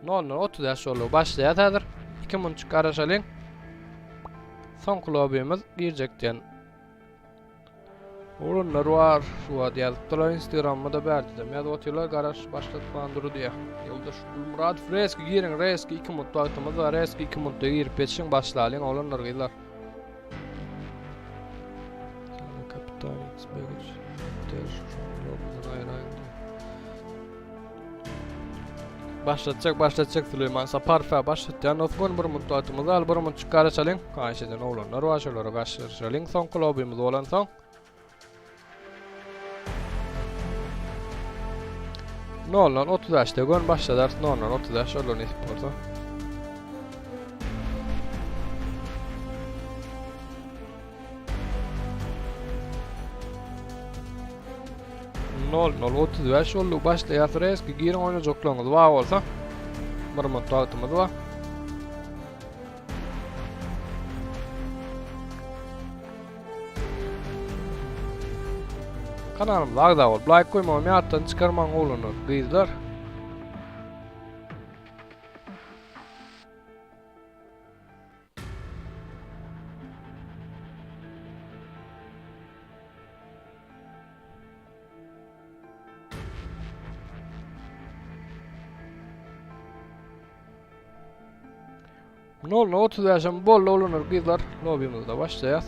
00 35 boldy. Başlaýas häzir. 2 munçuk garaşalyň. Soňky lobbymiz girjekden. Oglanlar bar. Şu wagt ýazypdylar Instagramda da bärde ýazyp otyrlar garaş başlatman dur diýýär. Ýoldaş Gulmyradow reski giriň reski 2 minut wagtymyz bar. Reski 2 minutda girip ýetişiň başlalyň oglanlar gyzlar. Kapitan X Begiç. Başlatjak başlatjak Süleyman Saparow başlatýan Osman bir minut wagtymyz al bir minut garaşalyň. Haýyş eden oglanlar bar şolara garaşalyň soňky lobbymiz bolansoň. Noldan 35-de gön başladarys. Noldan 35 olar nesip bolsa. Nol nol 35 oldu. Başlaýas reski giriň oýnajaklaryňyz bar bolsa. Bir minut wagtymyz bar. Kanalymyza agza bolup laýk goýmagy ýatdan çykarmaň oglanlar, gyzlar. Nol 35-em boldy oglanlar gyzlar. Lobimizde başlaýas.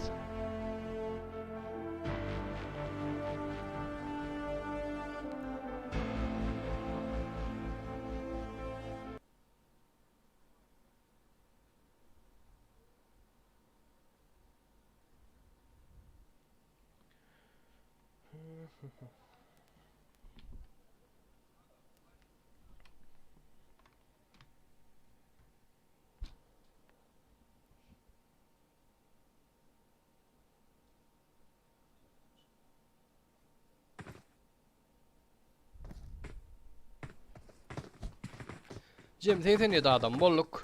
Jem 87 adam bolduk.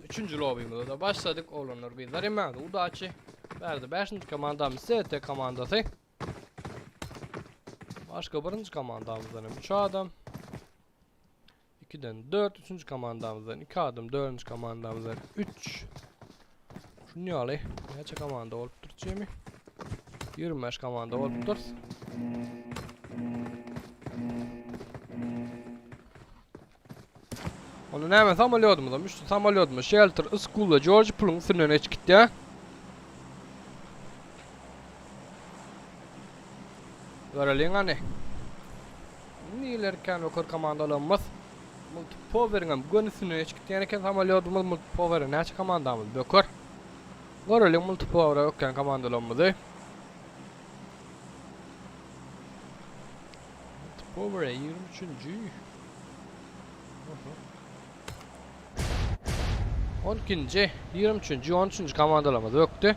Üçüncü lobimizde de başladyk. Oglanlar gyzlar hemmäňize udaçi. Bärde 5. komandamyz ST komandasy. Başga birinji komandamyzdan hem 3 adam. 2-den 4, üçünji komandamyzdan 2 adam, dördünji komandamyzdan 3. Şuny ýaly näçe komanda bolupdyr jemi? 25 komanda bolupdyr. Onu näme samolýodymyzam, üçli samolýodymyz, Shelter, School we George puluň üstünden geçip gitýär. Göreliň hany. Nilerken okar komandalarymyz. Multipoveriň göni üstünden geçip gitýän eken samolýodymyz Multipoveriň näçe komandamyz böker. Göreliň Multipovere ökýän komandalarymyzy. Multipovere 23-nji. 12-nji, 23-nji, 13-nji komandalarymyz ökdi.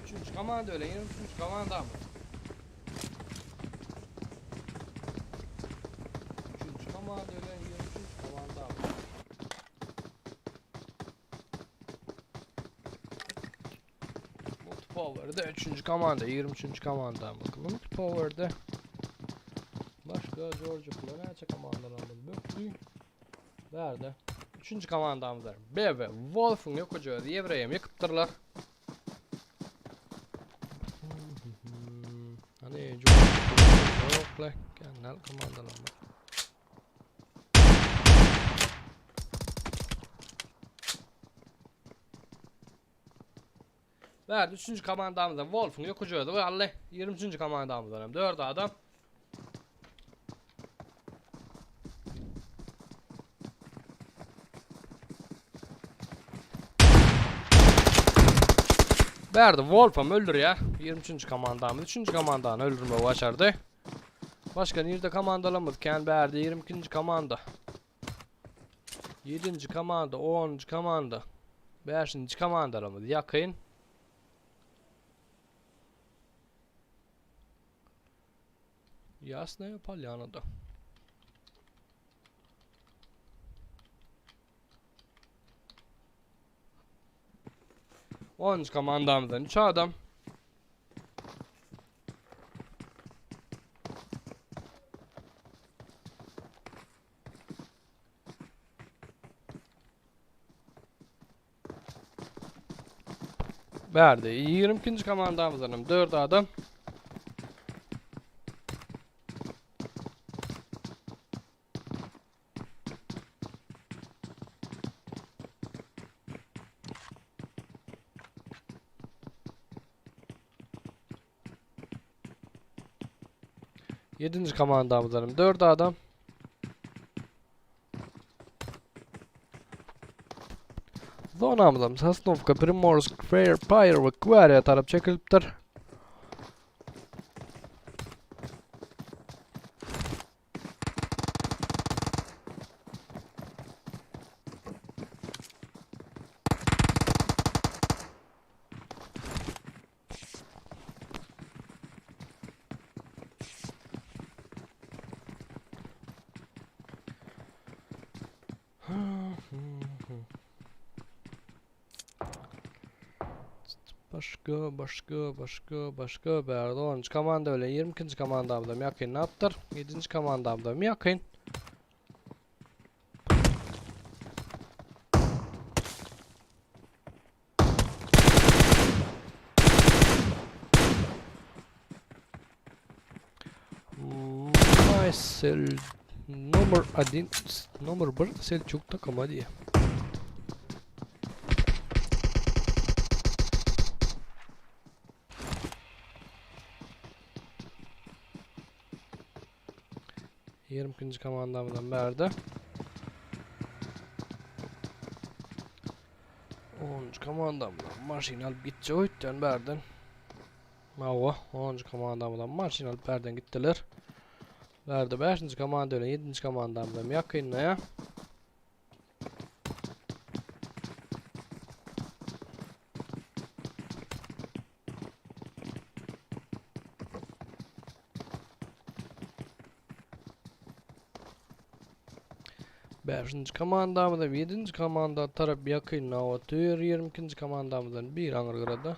Üçünji komanda öyle, 23. komanda mı? Üçünji komanda öyle, 23. komanda mı? Multipower'da 3. komanda, 23. komanda bakın. Multipower'da başka Georgia Planet'e komandalarımız böktü. Nerede? 3. komandamız var. B ve Wolf'un yok hoca Yevreyem yıkıptırlar. Hani Georgia Yok Genel komandalarımız. Verdi. Üçüncü komandamızda Wolf'un yokucu öldü. Vallahi 23. komandamızda hem 4 adam. Verdi Wolf'am öldür ya. 23-nji komandamyz 3-nji komandany öldürmegi başardy. Başga nirde komandalarymyz kän bärde 22-nji komanda. 7-nji komanda, 10-njy komanda, 5-nji komandalarymyz ýakyn. Ýasnaýa Polýanada. Onuncu komandamyzdan 3 adam. Bärde 22-nji komandamyzdan hem 4 adam. Yedinci komandamyzdan 4 adam. Zonamyzam Sosnowka, Primorsk, Fair, Pyre we Kwariýa tarap çekilipdir. Başga, başga, başga, başga bärde 10-njy komanda bilen 22-nji komandamyzam ýakynlapdyr. 7-nji komandamyzam ýakyn. Maysel nomer 1 nomer 1 Selçuk takıma diye. Ýigrimi komandamyzam bärde. Onuncu komandamyzam maşyn alyp gitjek öýtýän bärden. Hawa, onuncu komandamyzam maşyn alyp bärden gitdiler. Bärde 5-nji komanda bilen 7-nji komandamyzam ýakynda ýa. Beşinji komandamyza, ýedinji komanda tarap ýakyn otyr, 22-nji komandamyzdan bir aňry gyrada.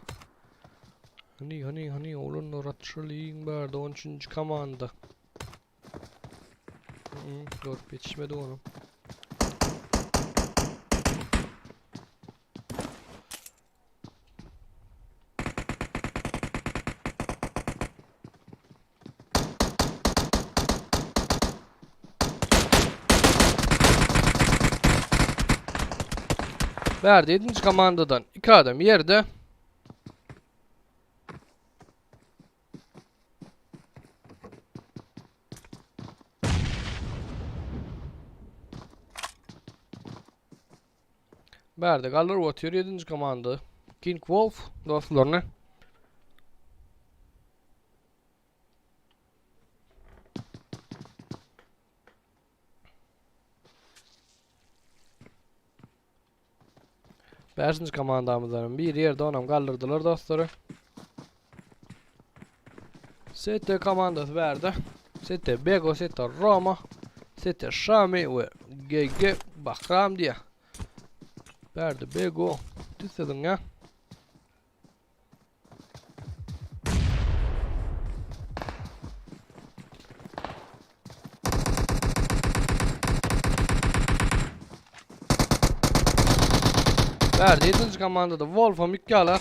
Hany, hany, hany, oglanlar atşalyň bärde 13-nji komanda. Görüp ýetişmedi onu. Verdi 7. komandadan 2 adam ýerde. Bärde galyr otyr 7-nji komanda. King Wolf dostlaryny. Beşinji komandamyzdan bir ýerde onam galdyrdylar dostlary. ST komandasy bärde. ST Bego, ST Roma, ST Şami we GG Bahram diýe. Bärde Bego. Düzsediň ya. Bärde 7. komandada Wolfam ýykýarlar.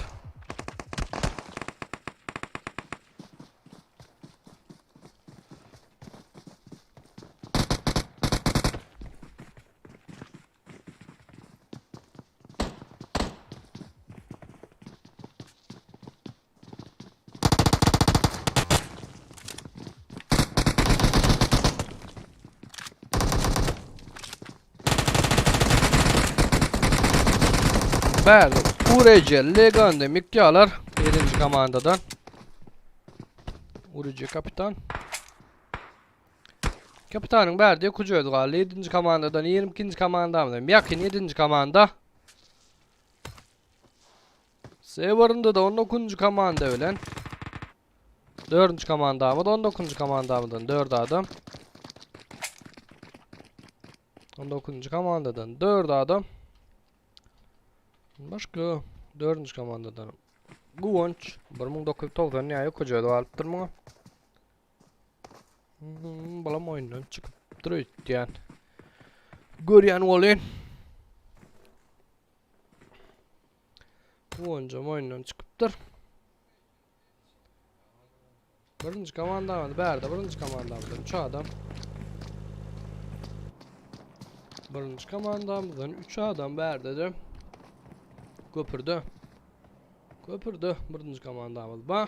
Bärde Urece Legende Mikýalar 7. komandadan. Urujy kapitan. Kapitanyň bärde ýokuj özi galdy. 7-nji komandadan 22-nji komandamyzam ýakyn 7-nji komanda. Sewerinde de 19-njy komanda bilen 4-nji komandamyz 19-njy komandamyzdan 4 adam. 19-njy komandadan 4 adam. Başga 4-nji komandadan Guwanç 1990 ýa ýokuj özi galypdyr muňa. Hmm, bulam oýundan çykypdyr öýtýän. Görýän bolýan. Guwanjam oýundan çykypdyr. Birinji komandamyz bärde, birinji komandamyzdan 3 adam. Birinji komandamyzdan 3 adam bärde de. Köpürde. Köpürde birinji komandamyz ba.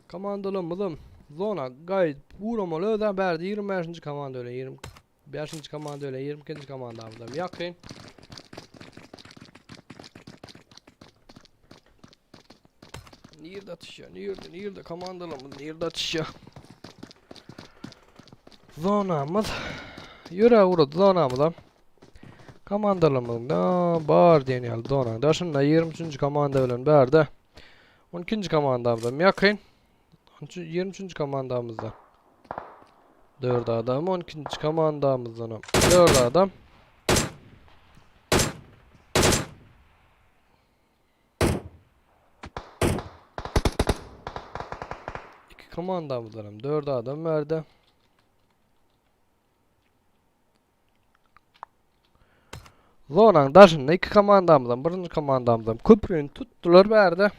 Komandalarymyzam zona gaýdyp ugramaly özä bärde 25-nji komanda bilen 25-nji komanda bilen 22-nji komandamyzam ýakyn. Nirde atyşýar? Nirde? Nirde komandalarymyz nirde atyşýar? Zonamyz ýöre ugrady zonamyzam. Komandalarymyzyň da bar diýen ýaly zonaň daşynda 23-nji komanda bilen bärde. 12-nji komandamyzam ýakyn. 23-nji komandamyzda 4 adam, 12-nji komandamyzdan 4 adam. İki komandamyzdan hem 4 adam verdi. Zonaň daşynda iki komandamyzam, birinji komandamyzam köprüni tutdular bärde.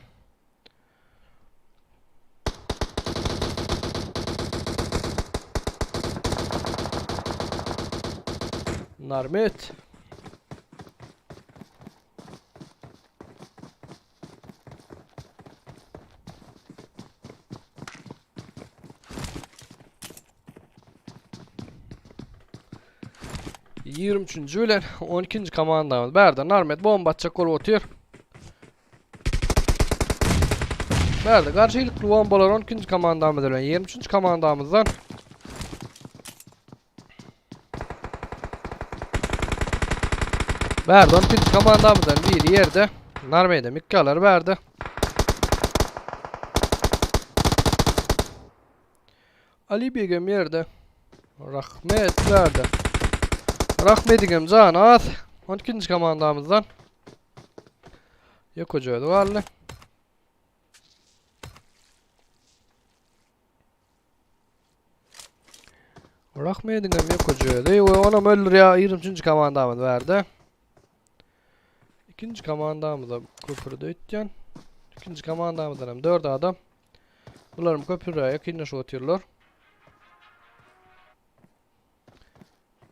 Narmet. 23-nji bilen 12-nji komandamyz bärde Narmet bomba atjak bolup otyr. Bärde garşylykly bombalar 12-nji komandamyz bilen 23-nji komandamyzdan. Bärde 12-nji komandamyzdan biri ýerde. Narmede mikkalar bärde. Ali Begem ýerde. Rahmet bärde. Rahmedigem jany az. 12-nji komandamyzdan. Ýokoja özi galdy. Rahmediňem ýokoja özi we onam öldürýär 23-nji komandamyz bärde. Ikinji komandamyza köprüde ötýän. Ikinji komandamyzdan hem 4 adam. Bularam köprüä ýakynlaşyp otyrlar.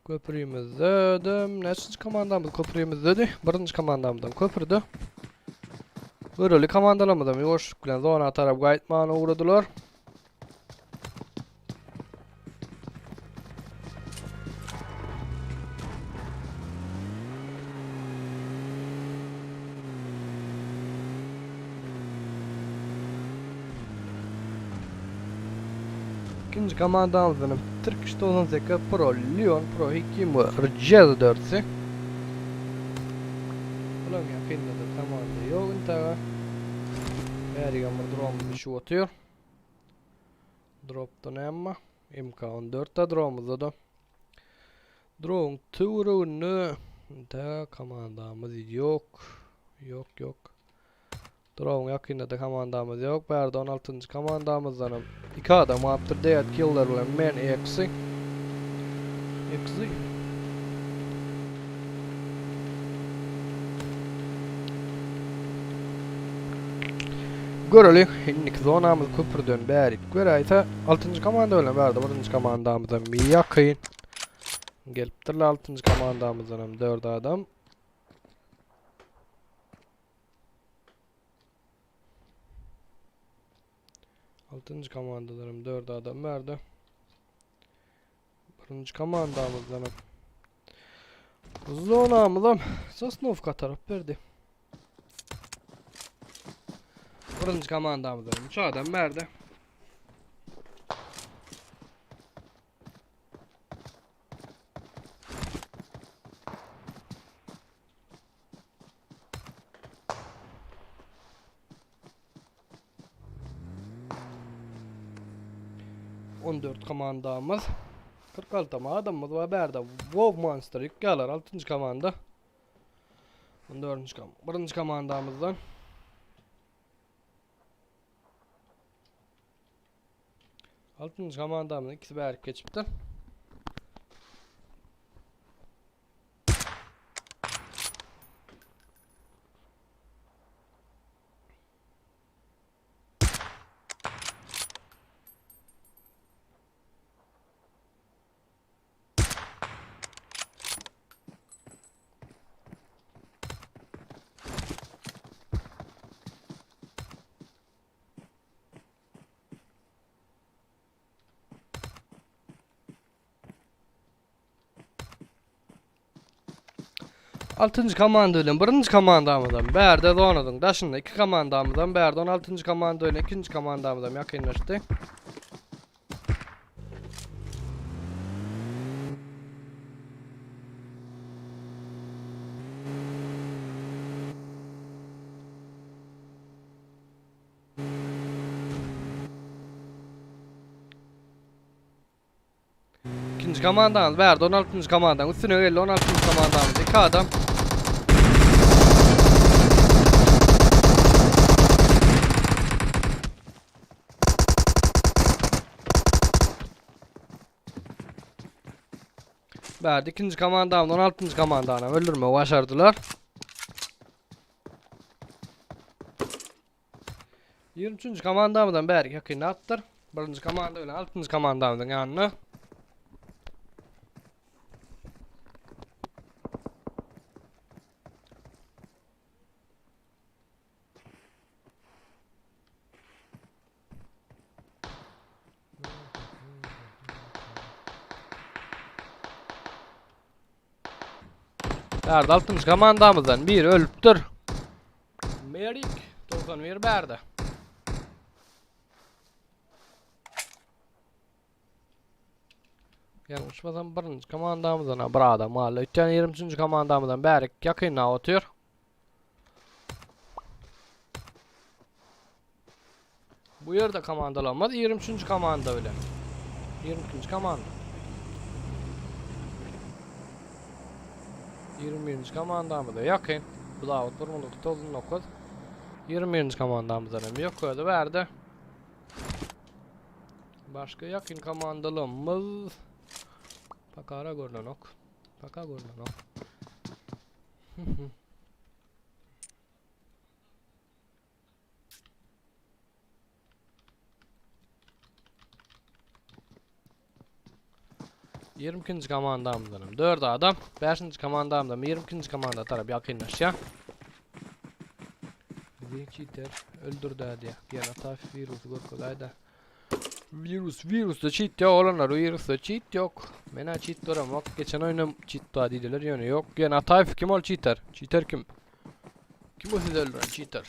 Köprümizde de näçinji komandamyz köprümizde Birinji komandamyzdan köprüde. Göreli komandalarymyzam ýuwaşlyk bilen zona tarap gaýtmana ugradylar. İkinci komandamyzdan Turkish 98 Pro Leon Pro Hikim we Rjez 4-si. Bulam ýakynda da komanda ýok intaga. Bärigem bir dromuz düşüp otyr. Dropda näme? MK14 da dromuzda da. Droň töwereginde da komandamyz ýok. Ýok, ýok. Droň ýakynda da komandamyz ýok. Bärde 16-njy komandamyzdan hem iki adam galypdyr. Dead Killer bilen Men X. X. Göreli, indiki zonamyz köprüden bärik göräýse, 6-njy komanda bilen bärde 1-nji komandamyzam ýakyn. Gelipdirler 6-njy komandamyzdan hem 4 adam. Altynjy komandadan hem 4 adam bärde. Birinji komandamyzdan hem zonamyzam Sosnovka tarap berdi. Birinji komandamyzdan 3 adam bärde. On dört komandamyz. 46 adamymyz var bärde. WoW Monster ýykýarlar 6. komanda. 14. kom birinji komandamyzdan. Altynjy komandamyzyň ikisi bärik geçipdir. Altynjy komanda bilen birinji komandamyzam bärde zonadyň daşynda iki komandamyzam bärde 16-njy komanda bilen ikinji komandamyzam ýakynlaşdy. İkinci komandamız verdi. 16. komandanın üstüne geldi. 16. komandamız iki adam. Verdi. İkinci komandamız 16. komandana öldürme başardılar. 23-nji komandamyzam bärik ýakynda atdyr. Birinji komanda bilen altynjy komandamyzyň ýanyna. Bärde altynjy komandamyzdan biri ölüpdir. Merik 91 bärde. Ýalňyşmasam birinji komandamyzdan bir adam galdy. Ötýän 23-nji komandamyzdan bärik ýakynda otyr. Bu ýerde komandalanmaz 23-nji komanda bilen. 22-nji komanda. 21-nji komandamyza ýakyn. Blawut 1999. 21-nji komandamyzdan hem ýok özi bärde. Başga ýakyn komandalarymyz Pakara görnenok. Paka görnenok. 22-nji komandamyzdan hem 4 adam, 5-nji komandamyzdan 22-nji komanda tarap ýakynlaşýar. Bizi cheater öldürdi diýär. Gel ata wirusy görkezäýdä. Virus, virusda cheat ýok olanlar, virusda cheat ýok. Men-ä cheat göremok. Geçen oýnam cheat bar diýdiler, ýöne ýok. Ýöne Ataýew kim ol cheater? Cheater kim? Kim o sizi öldüren cheater?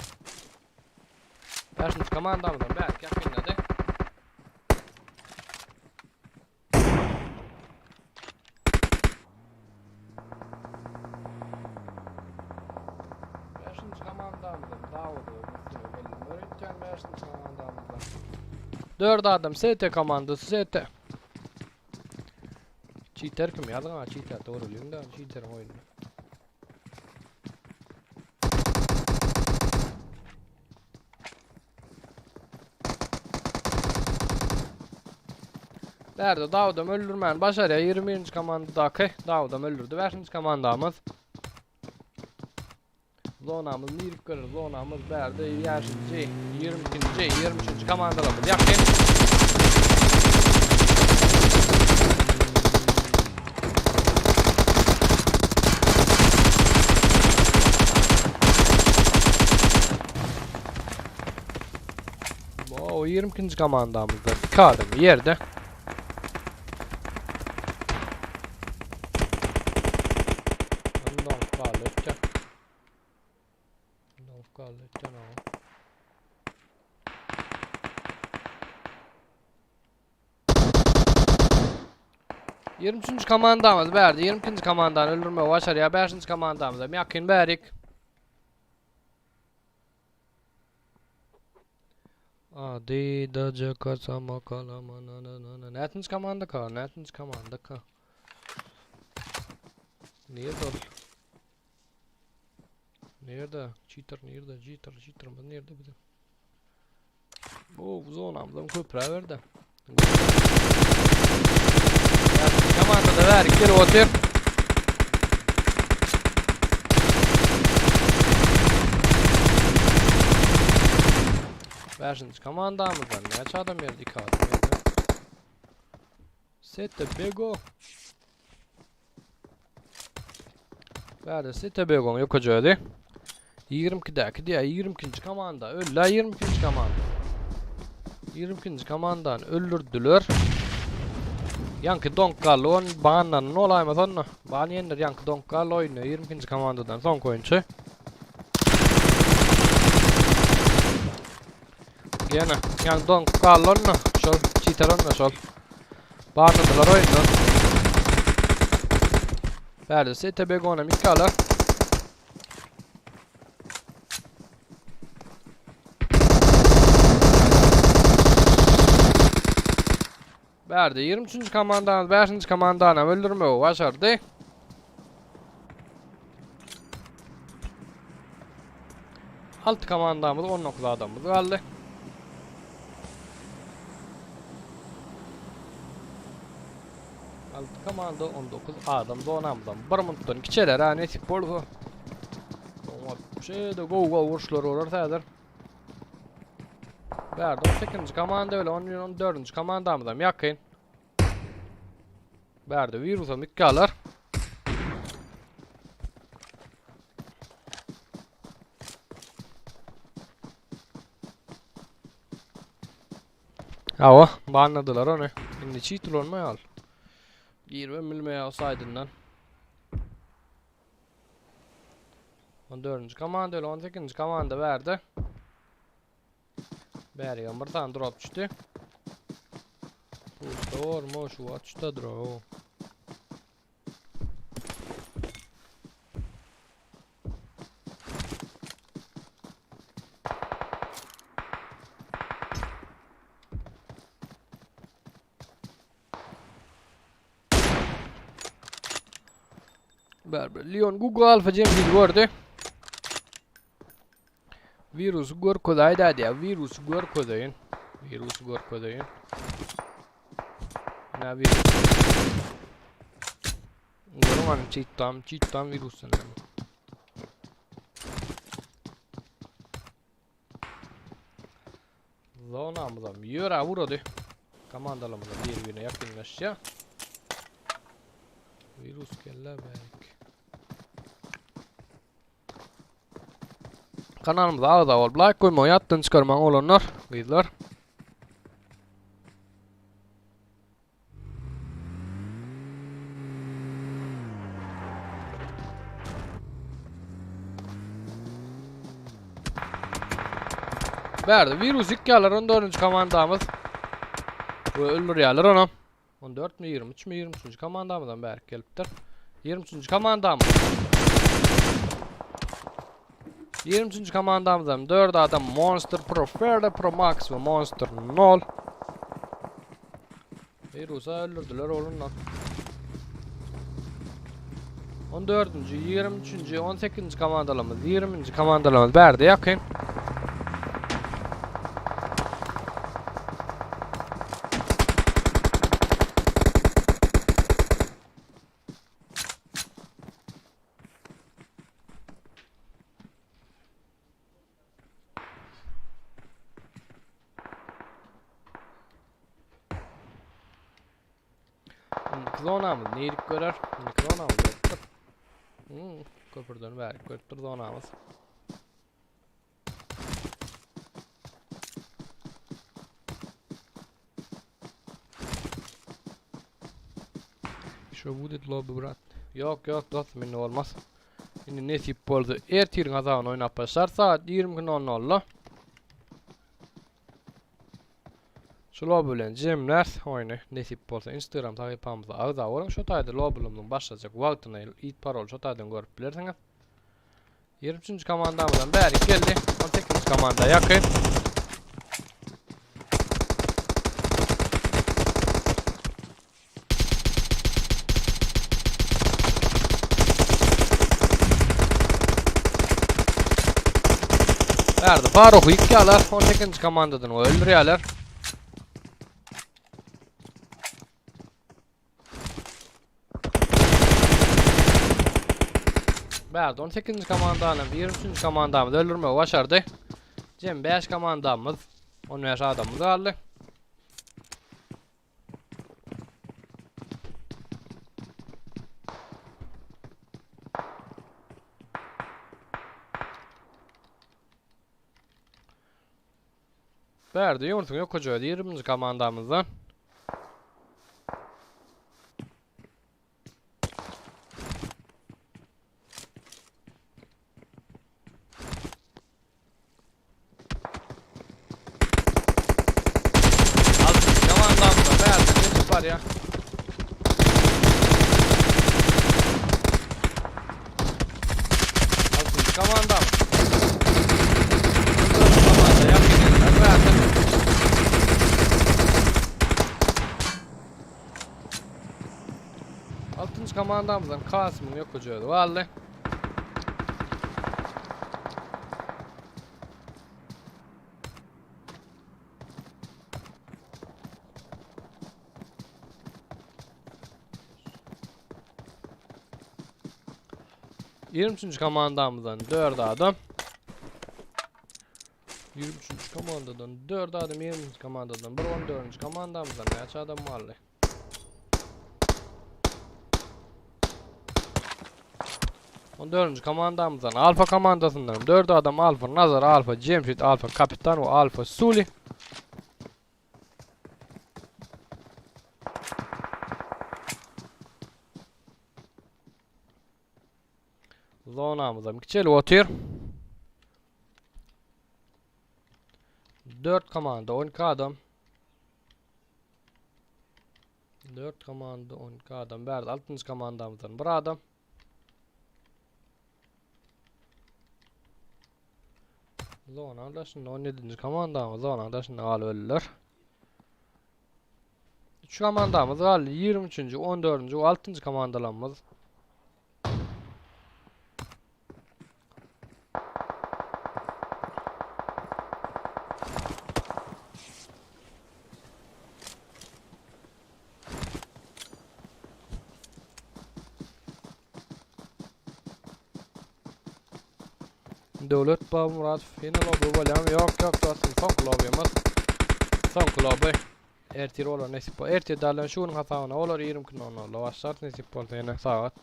Bäşinji komandamyzam bärik ýakynlady. Bäşinji komandamyzam Dawudy üstüne geldim. Öýtýän bäşinji komandamyzdan. Dört adam ST komandasy ST. Cheater kim ýazyň ha cheater dogry da cheateriň oýnuny. Bärde Dawudam öldürmäni başarýar. 21-nji komandadaky Dawudam öldürdi. 5-nji komandamyz. Zonamyz nirip geler? Zonamyz bärde 5-nji, 22-nji, 23-nji komandalarymyz ýakyn. O 22-nji komandamyzda iki adam ýerde. Ondan galdy. Ondan galdy. 23-nji komandamyz bärde 22-nji komandany öldürmegi başarýar. 5-nji komandamyz hem ýakyn bärik. Ady da jaka sama kalama na na na na. Nätinji komanda ka? Nätinji komanda ka? Nirde ol? Nirde? Cheater nirde? Cheater, cheaterimiz nirde bizim? Bu zonamızdan köprä berdi. Komanda da ver, gir otur. Beşinji komandamızdan näçe adam berdi? 2 adam berdi. Sete Bego. Bärde Sete Begoň ýokajaýdy. 22-däki diýä 22-nji komanda. Öllä 22-nji komanda. 22-nji komandany öldürdiler. Ýaňky donk galdy, on bandan olaýmaz onda. Ban ýendir ýaňky donk galdy oýunda 22-nji komandadan soňky oýunçy. Gene ýaňky donk galdy onda. Şol çiter onda şol. Banladylar oýundan. Bärde Sete Begona Mikalar. Bärde 23-nji komandany 5-nji komandany öldürmegi başardy. Altı komandamyz 19 adamymyz galdy. Altı komanda 19 adam zonamyzdan bir minutdan kiçeler ha nesip bolsa. Oňa şeýle gowy gowy uruşlar bolar häzir. Bärde 18-nji komanda bilen 14-nji komandamyzam ýakyn. Bärde wirusam ikki alar. Hawa, banladylar ony. Indi çit ulanmaýar. Giribem bilmeýär o saýdyndan. 14-nji komanda öyle 18-nji komanda berdi. Bärigem bir tane drop düşdi. Bu doğru şu açta drop. Berber Leon Google Alpha Jemşit gördü. Virus görkezaý da diýär. Virus görkezeýin. Virus görkezeýin. Ne virus? Görüň hany çytdam, çytdam virusdan. Zonamyzam ýöre ugrady. Komandalarymyzam bir-birine ýakynlaşýar. Virus kelle bärik. Kanalymyza agza bolup like goýmagy ýatdan çykarmaň oglanlar, gyzlar. Bärde virus ýykýarlar 14-nji komandamyz. We öldürýärler onu. 14 mi 23 mi 23-nji komandamyzam bärik gelipdir. 23-nji komandamyz. 23-nji komandamyzam 4 adam Monster Pro Ferde Pro Max we Monster 0. Virusa öldürdüler oğlundan. 14-nji, 23-nji, 18-nji komandalarymyz, 20-nji komandalarymyz bärde ýakyn. Indiki zonamyz nirik görer? Indiki zonamyz görüpdir. Hmm, köpürden bärik görüpdir zonamyz. Şu будет lobby brat. Yok yok dostum indi olmaz. Indi nesip bolsa ertiriň azagyny oýnap başlar saat 22.00-da. Şu lobby bilen jemläris oýny. Nesip bolsa Instagram sahypamyza agza boluň. Şu taýda lobbylarymyzyň başlajak wagtyny, it parol şu taýdan görüp bilersiňiz. 23-nji komandamyzdan bärik geldi. 18-nji komanda ýakyn. Bärde Baruhy ýykýarlar. 18-nji komandadan öldürýärler. Bärde 18-nji komandany, 23-nji komandamyzy öldürmegi başardy. Jem 5 komandamyz, 15 adamymyz galdy. Bärde ýurduň ýokaja 20-nji komandamyzdan. Altynjy komandamyzda bärde geçip barýar. Altynjy komandamyz. Dördünji komanda ýakyn ýerler bärde. Altynjy komandamyzdan Kasymyň ýokaja özi galdy. Ýigrimi üçünji komandamyzdan 4 adam. 23-nji komandadan 4 adam, 20-nji komandadan 1, 14-nji komandamyzdan näçe adam galdy? On dördünji komandamyzdan Alfa komandasyndan 4 adam Alfa Nazar, Alfa Jemşit, Alfa Kapitan we Alfa Suli. Zonamyzam kiçelip otyr. 4 komanda 12 adam. 4 komanda 12 adam. Bärde 6. komandamyzdan 1 adam. Zona daşynda 17. komandamyz zona daşynda galyp öldüler. 3 komandamyz galdy. 23-nji, 14-nji we 6-njy komandalarymyz. Döwlet Babamuratow ýene lobby bolýarmy? Ýok, ýok dostum, soňky lobbymiz. Soňky lobby. Ertir bolar nesip bolsa. Ertir däl, şu günüň hasabyna bolar 22:00-da başlar nesip bolsa ýene sagat.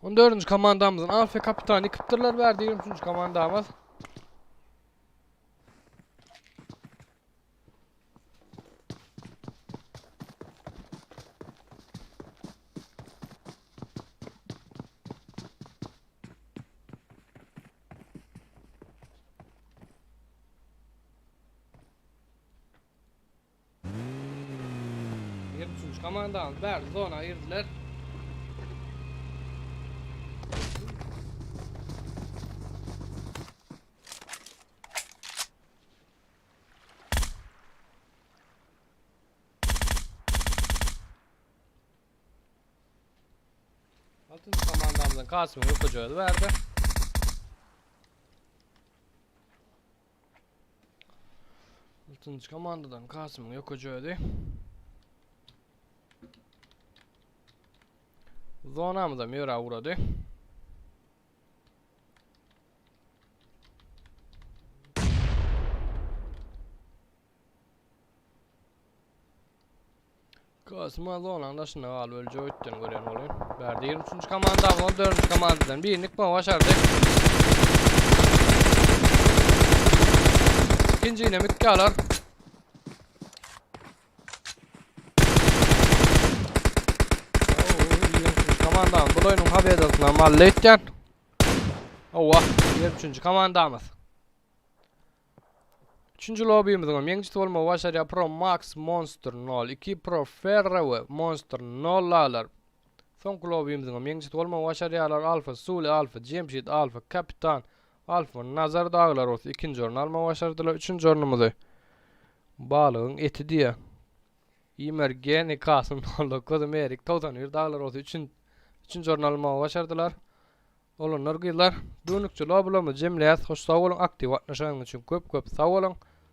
On dördünji komandamyzyň Alfa kapitany ýykypdyrlar bärde 23-nji komandamyz. 23 komandamyz bärde zona girdiler. Altynjy komandamyzyň Kasymyň ýokaja özi bärde. Altynjy komandadan Kasymyň ýokaja özi. Zonamyzam ýöräp ugrady. Kasym Azonaň daşynda galyp öljek öýtden görýän bolýan. Bärde 23-nji komanda, 14-nji komandadan birini ýykmagy başardy. Ikinjini hem ýykýarlar. Komandamyz bul oýnuň pobedasyny hem aldy öýtýän. Hawa, 23-nji komandamyz. Üçünji lobbymiziň hem ýeňijisi bolmagy başarýar Pro Max Monster 02, Pro Ferra we Monster 0 alar. Soňky lobbymiziň hem ýeňijisi bolmagy başarýarlar Alfa Suli, Alfa Jemşit, Alfa Kapitan, Alfa Nazar dagylar bolsa ikinji orny almagy başardylar. Üçünji ornumyzy balygyň eti diýýär. Imergeni Kasym 09, Merik 91 dagylar bolsa üçün, üçünji orny almagy başardylar. Oglanlar gyzlar, bu günlükçe lobbylarymyzy jemleýäs. Hoş sag boluň, aktiw gatnaşanyňyz üçin köp köp sag boluň.